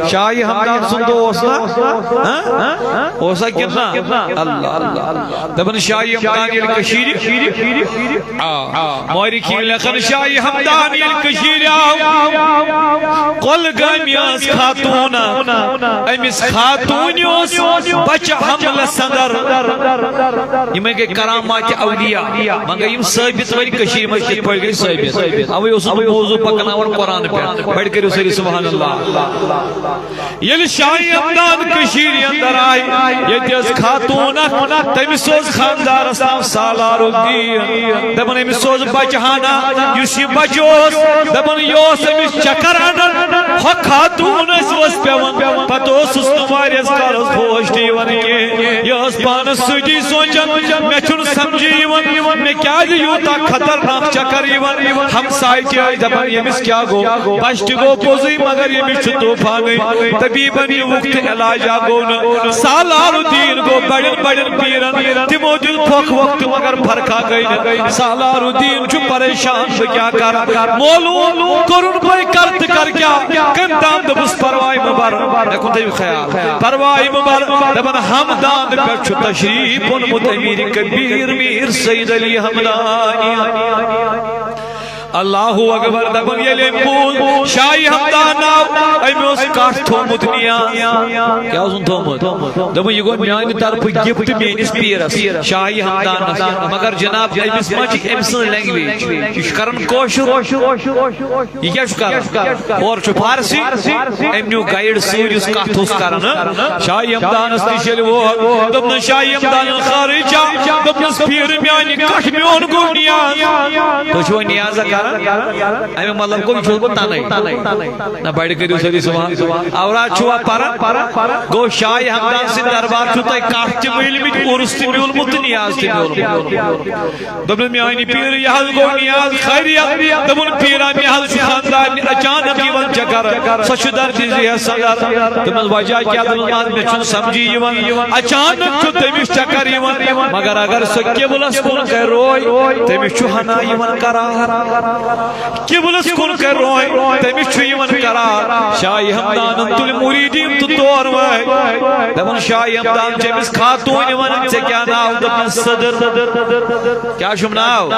شاہ ہمدان سُنٛد دۄہ اوس نا؟ ہاں؟ اوسا کِنہٕ نہ؟ اللہ، اللہ، اللہ۔ دپان شاہ ہمدان ییٚلہِ کٔشیٖرِ آ، مورخین لیکھان، شاہ ہمدان ییٚلہِ کٔشیٖرِ آو، کۄلگامہِ ٲس خاتوٗن، أمِس خاتوٗنہِ اوس بچہٕ حملس اندر۔ یِمے گٔے کرامات اولیاء، وۄنۍ گٔے یِم ثٲبت وۄنۍ کٔشیٖرِ منٛز کِتھ پٲٹھۍ گٔے ثٲبت؟ اوے اوسُس بہٕ موضوع پکناوان قرآن پٮ۪ٹھ۔ بڑٕ کٔرِو سٲری سبحان اللہ۔ ییٚلہِ شاہ ہمدان کٔشیٖرِ اندر آے، ییٚتہِ ٲس خاتوٗن اکھ، تٔمِس اوس خاندارس ناو سالار الدین۔ دپان أمِس اوس بچہٕ ہنا، یُس یہِ بچہٕ اوس، دپان یہِ اوس أمِس چکر انان۔ ہۄ خاتوٗن ٲس ؤژھ پٮ۪وان، پتہٕ اوسُس نہٕ واریاہس کالس ہوش تہِ یِوان کینٛہہ۔ یہِ ٲس پانس سۭتی سونچان، مےٚ چھُنہٕ سمجھی یِوان، مےٚ کیازِ یوٗتاہ خطرناک چکر یِوان۔ ہمسایہِ تہِ ٲسۍ دپان، ییٚمِس کیٛاہ گوٚو؟ بچہٕ تہِ گوٚو پوٚزُے، مگر ییٚمِس چھُ طوفانٕے۔ طبیبن نیوٗکھ تہٕ علاجا گوٚو نہٕ۔ سالار الدین گوٚو بڑٮ۪ن بڑٮ۪ن پیٖرن، تِمو دیُت پھۄکھ وۄکھ تہٕ مگر فرقا گٔے نہٕ۔ سالار الدین چھُ پریشان، بہٕ کیٛاہ کرٕ؟ معلوم کوٚرُن بہٕ کرٕ تہٕ کرٕ کیٛاہ؟ کٔمۍ تام دوٚپُس، پرواے مہٕ بر۔ مےٚ کُن تھٲیِو خیال۔ پرواے مہٕ بر۔ دپان ہمدان پٮ۪ٹھ چھُ تشریف اوٚنمُت امیر کبیر میر سید علی ہمدانی۔ اللہ اکبر۔ دپان ییٚلہِ أمۍ بوٗز شاہ ہمدان آو، أمۍ اوس کٹھ تھوٚومُت نیاز۔ کیٛاہ اوسُن تھوٚومُت؟ دوٚپُن، یہِ گوٚو میانہِ طرفہٕ gift میٲنِس پیٖرس شاہ ہمدانس۔ مگر جناب، أمِس ما چھِ أمۍ سٕنٛز language؟ یہِ چھُ کران کٲشُر۔ یہِ کیٛاہ چھُ کران؟ اورٕ چھُ فارسی، أمۍ نیوٗ guide سۭتۍ یُس کتھ اوس کران۔ شاہ ہمدانس نِش ییٚلہِ ووت، دوٚپنس، شاہ ہمدانن خارجہ، دوٚپنس، پیٖر میانہِ کٹھ، میون گوٚو نیاز۔ تُہۍ چھِوا نیازا کران؟ اَمیُک مطلب گوٚو، یہِ چھُس بہٕ تَنَے۔ نہ، بڑِ کٔرِو سٲری سبحان۔ اورات چھُوا پران؟ گوٚو شاہ ہمدان سٕنٛدۍ دربار چھُو تۄہہِ کٹھ تہِ مٲلمٕتۍ، عرس تہِ میوٗلمُت تہٕ نیاز تہِ میوٗلمُت۔ دوٚپنَس، میٛانہِ پیٖرٕ، یہِ حظ گوٚو نیاز خیریت۔ دوٚپُن، پیٖرا، مےٚ حظ چھُ خانٛدارنہِ اچانک یِوان چکر، سۄ چھُ دردِ ذہنس اندر۔ دوٚپنَس، وجہ کیٛاہ؟ دوٚپنَس، مےٚ چھُنہٕ سمجھی یِوان، اچانک چھُ تٔمِس چکر یِوان، مگر اگر سۄ قبلس کُن کرِ روے، تٔمِس چھُ ہنا یِوان قرار۔ قبلس کُن کرِ روے، تٔمِس چھُ یِوان قرار۔ شاہ ہمدانن تُلۍ مریٖدیٖن تہٕ تور وٲتۍ۔ دپان، شاہ ہمدان چھِ أمِس خاتوٗنہِ ونان، ژےٚ کیٛاہ ناو؟ دوٚپنس، صدر۔ کیٛاہ چھُم ناو؟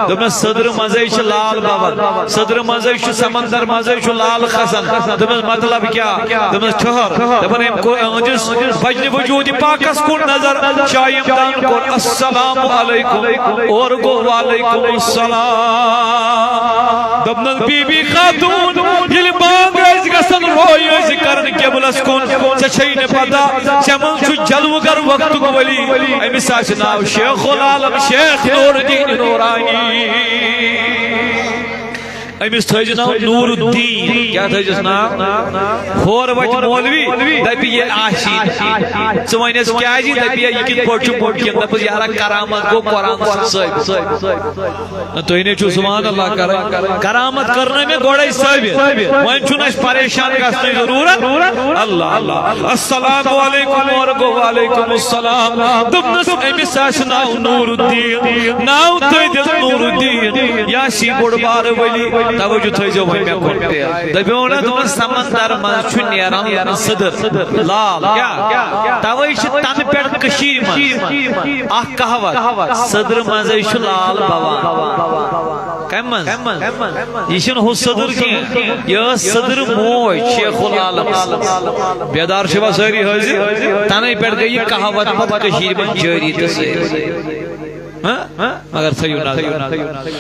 دوٚپنس، صدرٕ منٛزے چھِ لال بابن، صدرٕ منٛزے چھُ سمندر منٛزے چھُ لال کھسان۔ دوٚپنس، مطلب کیٛاہ؟ دوٚپنس، ٹھٔہر۔ دپان، أمۍ کوٚر أہٕنٛدِس بجنہِ وجوٗدِ پاکس کُن نظر۔ شاہ ہمدان السلام علیکم، اور گوٚو وعلیکم السلام۔ دوٚپنَس، بی بی خاتون، ییٚلہِ بانگ ٲسۍ گژھان، روے ٲسۍ کران قبلس کُن، ژےٚ چھے نہٕ پتہ، ژےٚ منٛز چھُ جلوٕ گر وقتُک ولی، أمِس آسہِ ناو شیخ العالم، شیخ نور الدین نورانی۔ أمِس تھٲیزِ ناو نور الدین۔ کیٛاہ تھٲیزِس ناو؟ ہورٕ وَتہِ مولوی، دَپہِ، یہِ آسی نہٕ۔ ژٕ وَنٮ۪س کیٛازِ؟ دَپہِ، یہِ کِتھ پٲٹھۍ چھُ مُمکِن؟ دَپُس، یارا، کرامت گوٚو قرآن سۭتۍ ثٲبِت۔ نہ، تُہۍ نے چھِو سبحان اللہ کران۔ کرامت کٔر نہ مےٚ گۄڈَے ثٲبِت۔ وۄنۍ چھُنہٕ اَسہِ پریشان گژھنٕچ ضروٗرت۔ اللہ، اللہ۔ السلام علیکم ورحمۃ اللہ۔ وعلیکم السلام۔ دوٚپنَس، أمِس آسہِ ناو نور الدین۔ ناو تھٲیزِ نور الدین۔ یہِ آسی بوٚڑ بارٕ ولی۔ توجہ تھٲیزیو وۄنۍ مےٚ کُن۔ دٔپِو نہ، دوٚپُن، سمندر منٛز چھُ نیران سٔدٕر لال۔ کیٛاہ؟ توے چھِ تَنہٕ پٮ۪ٹھ کٔشیٖرِ منٛز اکھ کہاوت، سٔدرٕ منٛزے چھُ لال بوان۔ کَمہِ منٛز؟ یہِ چھُنہٕ ہُہ سٔدٕر کینٛہہ، یہِ ٲس سٔدٕر موج شیخ العالم۔ بیدار چھِوا سٲری حٲضِر؟ تَنَے پٮ۪ٹھ گٔے یہِ کہاوت پتہٕ کٔشیٖرِ منٛز جٲری تہٕ سٲری۔ ہاں؟ مگر تھٲیِو نظر۔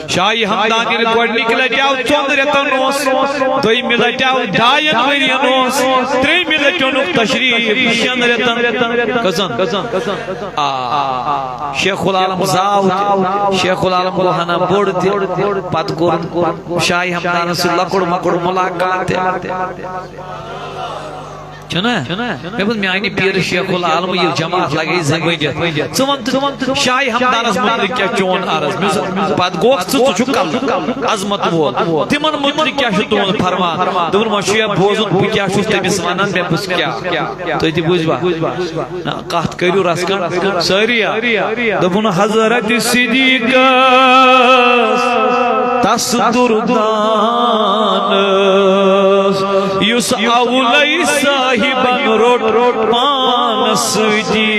شاہ ہمدان ییٚلہِ گۄڈٕنِکہِ لٹہِ آو ژۄن رٮ۪تن اوس، دوٚیمہِ لٹہِ آو ڈاین ؤرین اوس، ترٛیٚیمہِ لٹہِ اوٚنُکھ تشریف شٮ۪ن رٮ۪تن۔ کٔژن؟ آ، شیخ العالم زاو تہِ، شیخ العالم گوٚو ہنا بوٚڑ تہِ، پتہٕ کوٚر شاہ ہمدانس سۭتۍ لۄکُٹ مۄکُٹ ملاقات تہِ۔ چھُنہ؟ مےٚ ووٚن، میانہِ پیٖرٕ شیخ العالم، یہِ جماعت لگے زٕ ؤنِتھ۔ ژٕ وَن تہٕ، شاہ ہمدانس مُتعلق کیٛاہ چون عرض؟ مےٚ ووٚنُس، پتہٕ گوٚکھ ژٕ، ژٕ چھُکھ کلہٕ عظمت وول۔ تِمن مُتعلق کیٛاہ چھُ تُہُنٛد فرمان؟ دوٚپُن، وۄنۍ چھُ یا بوزُن، بہٕ کیٛاہ چھُس، تٔمِس وَنان، مےٚ بہٕ کیٛاہ؟ تُہۍ تہِ بوٗزوا؟ نہ، کتھ کٔرِو رژھ کھنڈ سٲریا۔ دوٚپُن، حضرت صدیقس تس دردانس، یُس اولے صاحبن روٚٹ پانس سۭتی۔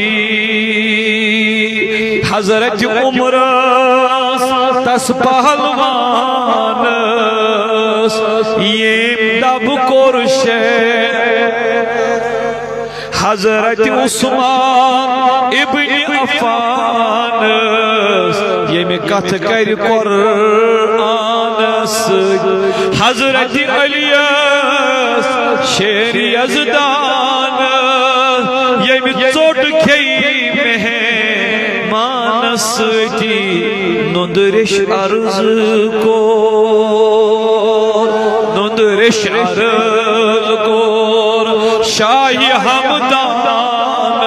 حضرت عمرس تس پہلوانس، ییٚمۍ دب کوٚر شے۔ حضرت عثمان ابن عفانس، ییٚمہِ کتھٕ کرِ قرآنس سۭتۍ۔ حضرت علیس شیر یزدانس، ییٚمہِ ژوٚٹ کھیٚیہِ مہمانس سۭتی۔ نُندٕ ریش عرض کوٚر، نُندٕ ریش عرض کوٚر شاہ ہمدان،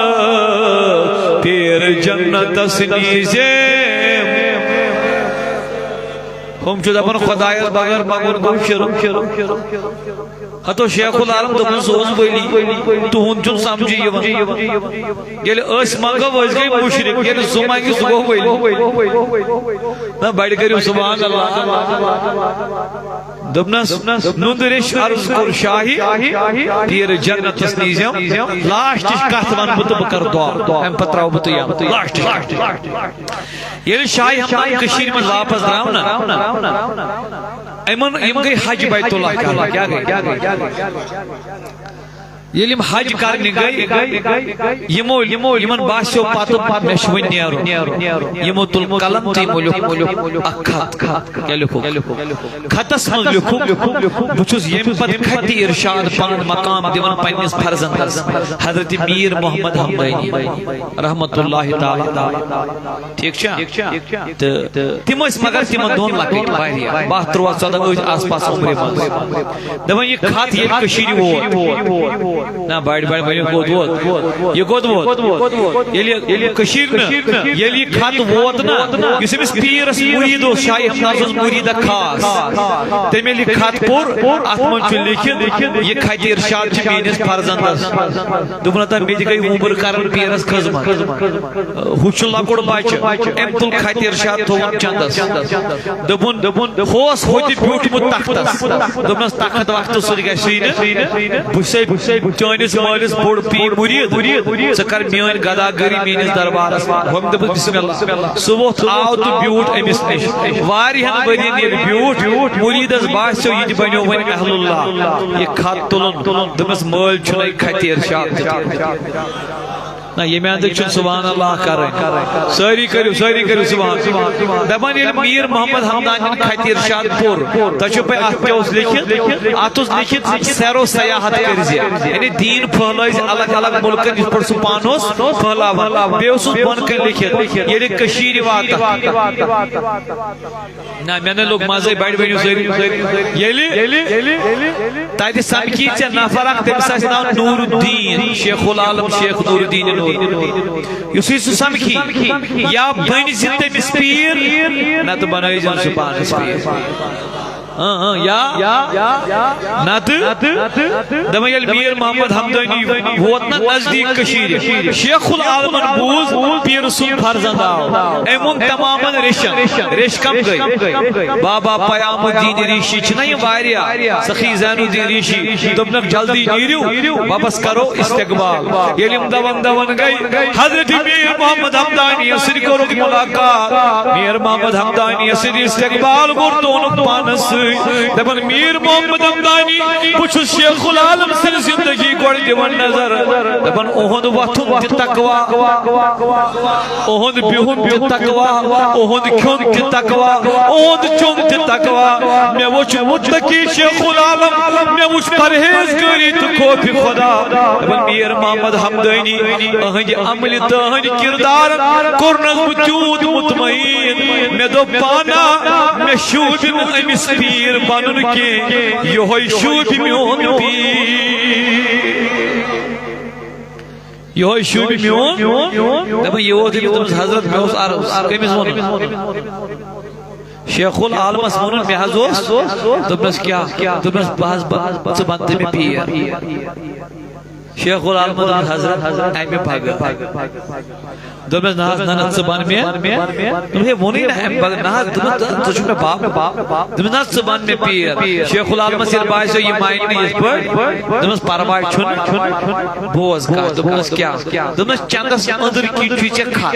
پیر جنتس نیٖزیم۔ ہُم چھِ دپان، خۄدایس بغٲر منٛگُن گوٚو شرک۔ ہتو شیخ العالم دوٚپُن، سُہ اوس ولی، تُہُنٛد چھُنہٕ سمجھے یِوان۔ ییٚلہِ أسۍ منٛگو، أسۍ گٔے مُشرِک، ییٚلہِ سُہ منٛگہِ، سُہ گوٚو ولی۔ نہ، بڑِ کٔرِو سبحان اللہ۔ دوٚپنس، نُندٕ ریش عرض کوٚر شاہہِ، پیٖرٕ جنتس نیٖزٮ۪م۔ لاسٹٕچ کتھ ونہٕ بہٕ تہٕ بہٕ کرٕ دعا۔ امہِ پتہٕ ترٛاوٕ بہٕ تُہۍ یلہٕ۔ لاسٹٕچ کتھ۔ ییٚلہِ شاہ ہمدان کٔشیٖرِ منٛز واپس درٛاو نا، یِمن، یِم گٔے حج بیت اللہ کرنہِ۔ کیٛاہ گٔے؟ ییٚلہِ یِم حج کرنہِ گٔے، یِمو، یِمو، یِمن باسیو پتہٕ، مےٚ چھُ وۄنۍ نیرُن۔ یِمو تُل قلم تہٕ یِمو لیوٚکھ اکھ خط۔ کیٛاہ لیوٚکھُکھ؟ خطس منٛز لیوٚکھُکھ، بہٕ چھُس ییٚمہِ پتہٕ خطِ ارشاد پنُن مقام دِوان پننِس فرزندس، حضرت میر محمد ہمدانی رحمت اللہ تعالیٰ۔ ٹھیٖک چھا؟ تہٕ تِم ٲسۍ مگر تِمن دۄہن لۄکٕٹۍ واریاہ، باہ، تُرٛواہ، ژۄداہ ٲسۍ آس پاس عمرِ منٛز۔ دَپان، یہِ خط ییٚلہِ کٔشیٖرِ ووت، نہ، بڑِ بڑِ ؤنِو، کوٚت ووت؟ یہِ کوٚت ووت؟ ییٚلہِ، ییٚلہِ کٔشیٖرِ نہٕ، ییٚلہِ یہِ خط ووت نہ، یُس أمِس پیٖرس مُریٖد اوس، شاہ ہمدانس اوس مُریٖدہ خاص، تٔمۍ ییٚلہِ یہِ خط پوٚر، اتھ منٛز چھُ لیکھِتھ، یہِ خطِ ارشاد چھِ میٲنِس فرزندس۔ دوٚپُن، ہتا مےٚ تہِ گٔے وُمبٕر کران پیٖرس خدمت۔ ہُہ چھُ لۄکُٹ بچہٕ، أمۍ تُل خطِ ارشاد تھوٚوُن چندس۔ دوٚپُن، دوٚپُن، ہُہ اوس ہوٚتہِ بیوٗٹھمُت تختس۔ دوٚپنس، تخت وخت سۭتۍ گژھی نہٕ، بہٕ چھُسے چٲنِس مٲلِس بوٚڑ پیٖر مُریٖد، ژٕ کر میٲنۍ گداگٔری میٲنِس دربارس منٛز۔ ہُمۍ دوٚپُس، بسم اللہ۔ سُہ ووٚتھ، آو تہٕ بیوٗٹھ أمِس نِش۔ واریاہن ؤرین ییٚلہِ بیوٗٹھ، مُریٖدس باسیو، یہِ تہِ بنیو وۄنۍ اہل اللہ۔ یہِ خط تُلُن، دوٚپمس، مٲلۍ چھُنَے خطِ ارشاد دیُتمُت۔ نہ، ییٚمہِ اندٕ چھُنہٕ سبحان اللہ کرٕنۍ۔ سٲری کٔرِو، سٲری کٔرِو سبحان۔ دپان ییٚلہِ میر محمد ہمدانین خطِ ارشاد پوٚر، تۄہہِ چھُو پَے اَتھ کیٛاہ اوس لیٚکھِتھ؟ اَتھ اوس لیٚکھِتھ زِ سیر و سیاحت کٔرۍزِ، یعنی دیٖن پھٔہلٲیزِ الگ الگ مُلکن، یِتھ پٲٹھۍ سُہ پانہٕ اوس پھٔہلاوان۔ بیٚیہِ اوسُس بۄن کَنہِ لیٚکھِتھ، ییٚلہِ کٔشیٖرِ واتَکھ۔ نہ، مےٚ نَے لوٚگ مَزَے، بَڑِ ؤنِو سٲری۔ ییٚلہِ تَتہِ سَمکھی ژےٚ نفر اَکھ، تٔمِس آسہِ ناو نوٗر الدیٖن، شیخ العالم شیخ نوٗر الدیٖن نوٗر۔ یُس یہِ سُہ سَمکھی، یا بٔنۍ زِ تٔمِس پیٖر، نَتہٕ بَنٲیزِ سُہ پانَس پیٖر۔ اۭں، اۭں، یا نَتہٕ۔ دَپان ییٚلہِ میر محمد ہمدانی ووت نہ نزدیٖک کٔشیٖرِ، شیخ العالمن بوٗز پیٖرٕ سُنٛد فرزند آو۔ أمۍ ووٚن تمامن ریشن، ریش کم گٔے؟ بابا پیام الدین ریشی چھِنہ یِم واریاہ، سخی زین الدین ریشی، دوٚپنکھ جلدی نیٖرِو، واپس کرو استقبال۔ ییٚلہِ یِم دون دون گٔے، حضرت میر محمد ہمدانی سۭتۍ کوٚرُکھ ملاقات۔ میر محمد ہمدانی سۭتۍ استقبال کوٚر تہٕ اوٚنُکھ پانس سۭتۍ۔ دپان میر محمد ہمدانی، بہٕ چھُس شیخ العالم سٕنٛز زندگی گۄڈٕ دِوان نظر۔ دپان اُہُنٛد وۄتھُن تہِ تقوا، اُہُنٛد بِہُن تہِ تقوا، اُہُنٛد کھیوٚن تہِ تقوا، اُہُنٛد چیوٚن تہِ تقوا۔ مےٚ وُچھ متقی شیخ العالم، مےٚ وُچھ پرہیزگٲری تہٕ خوف خدا۔ دپان میر محمد ہمدانی، أہنٛدِ عملہِ تہٕ أہنٛدِ کردارن کوٚرنس بہٕ تیوٗت مطمئن۔ مےٚ دوٚپ پانا، مےٚ شوٗبہِ نہٕ أمِس پیٖر بنُن کینٛہہ، یِہوٚے شوٗبہِ میون پیٖر۔ یِہوٚے شوٗبہِ میون۔ دپان یہِ ووت ییٚلہِ دوٚپمَس، حضرت، مےٚ اوس عرض، کٔمِس ووٚنُن؟ شیخ العالمس ووٚنُن، مےٚ حظ اوس۔ دوٚپمَس، کیٛاہ؟ دوٚپمَس، بہٕ حظ بہٕ، ژٕ بن تہٕ مےٚ پیٖر۔ شیخ العالمن دوٚپُن، حضرت، امہِ بغٲر۔ دوٚپمَس، نہ حظ، نہ، نہ، ژٕ بن مےٚ۔ دوٚپُن، ہے، ووٚنُے نہ امہِ بغٲر۔ نہ حظ، دوٚپمَس، ژٕ، ژٕ چھُکھ مےٚ بب۔ دوٚپمَس، نہ حظ، ژٕ بن مےٚ پیٖر۔ شیخ العالمس ییٚلہِ باسیو یہِ مانہِ نہٕ یِتھ پٲٹھۍ، دوٚپمَس، پرواے چھُنہٕ، بوز کتھ۔ دوٚپمَس، کیٛاہ؟ دوٚپمَس، چندس أنٛدٕر کِنۍ چھُے ژےٚ خط۔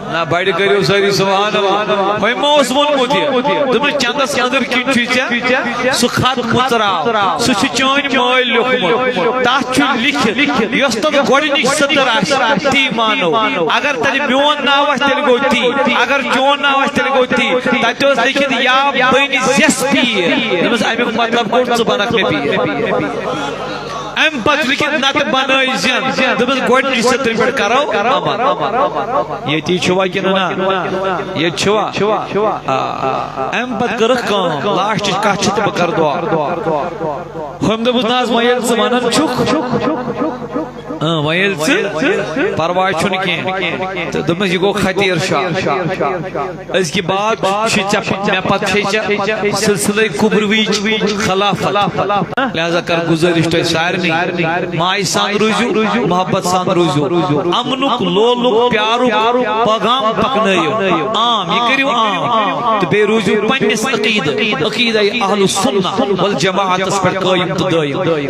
نہ، بڑِ کٔرِو سٲری سبحان اللہ۔ وۄنۍ ما اوس ووٚنمُت یہِ؟ دوٚپمَس، چندس أنٛدٕر کِنۍ چھُے ژےٚ سُہ خط مُژراو۔ سُہ چھُ چٲنۍ مٲلۍ لیوٚکھمُت۔ تَتھ چھُ لیکھِتھ، یۄس تَتھ گۄڈٕنِچ سٔتٕر آسہِ، تی مانو۔ اگر تَتہِ میون ناو آسہِ، تیٚلہِ گوٚو تی۔ اگر چون ناو آسہِ، تیٚلہِ گوٚو تی۔ تَتہِ اوس لیکھِتھ، یا بٔنۍ زٮ۪س پیٖر۔ دوٚپمَس، اَمیُک مطلب گوٚو، ژٕ بَنَکھ مےٚ پیٖر۔ امہِ پتہٕ لیکھِتھ، نتہٕ بنٲے زٮ۪ن۔ دوٚپمَس، گۄڈٕنِچ سٔترِ پٮ۪ٹھ کرو عمل۔ ییٚتی چھُوا کِنہٕ نہ؟ ییٚتہِ چھُوا؟ آ۔ امہِ پتہٕ کٔرٕکھ کٲم، لاسٹٕچ کتھ چھِ تہٕ بہٕ کرٕ دعا۔ ہُمۍ دوٚپُس، نہ حظ، وۄنۍ ییٚلہِ ژٕ ونان چھُکھ، اۭں، وۄنۍ ییٚلہِ ژٕ، پرواے چھُنہٕ کینٛہہ۔ تہٕ دوٚپمَس، یہِ گوٚو خطِ ارشاد۔ أزکہِ بعد چھُے ژےٚ، مےٚ پتہٕ چھے ژےٚ سلسلے کبرویچ خلافت۔ لہذا کر گزٲرِش تۄہہِ سارنٕے، مایہِ سان روٗزِو، محبت سان روٗزِو، امنُک، لولُک، پیارُک پیغام پکنٲیِو۔ عام، یہِ کٔرِو عام۔ تہٕ بیٚیہِ روٗزِو پننِس عقیدٕ، عقیدہ اہل السنہ والجماعتس پٮ۪ٹھ قٲیِم تہٕ دٲیِم۔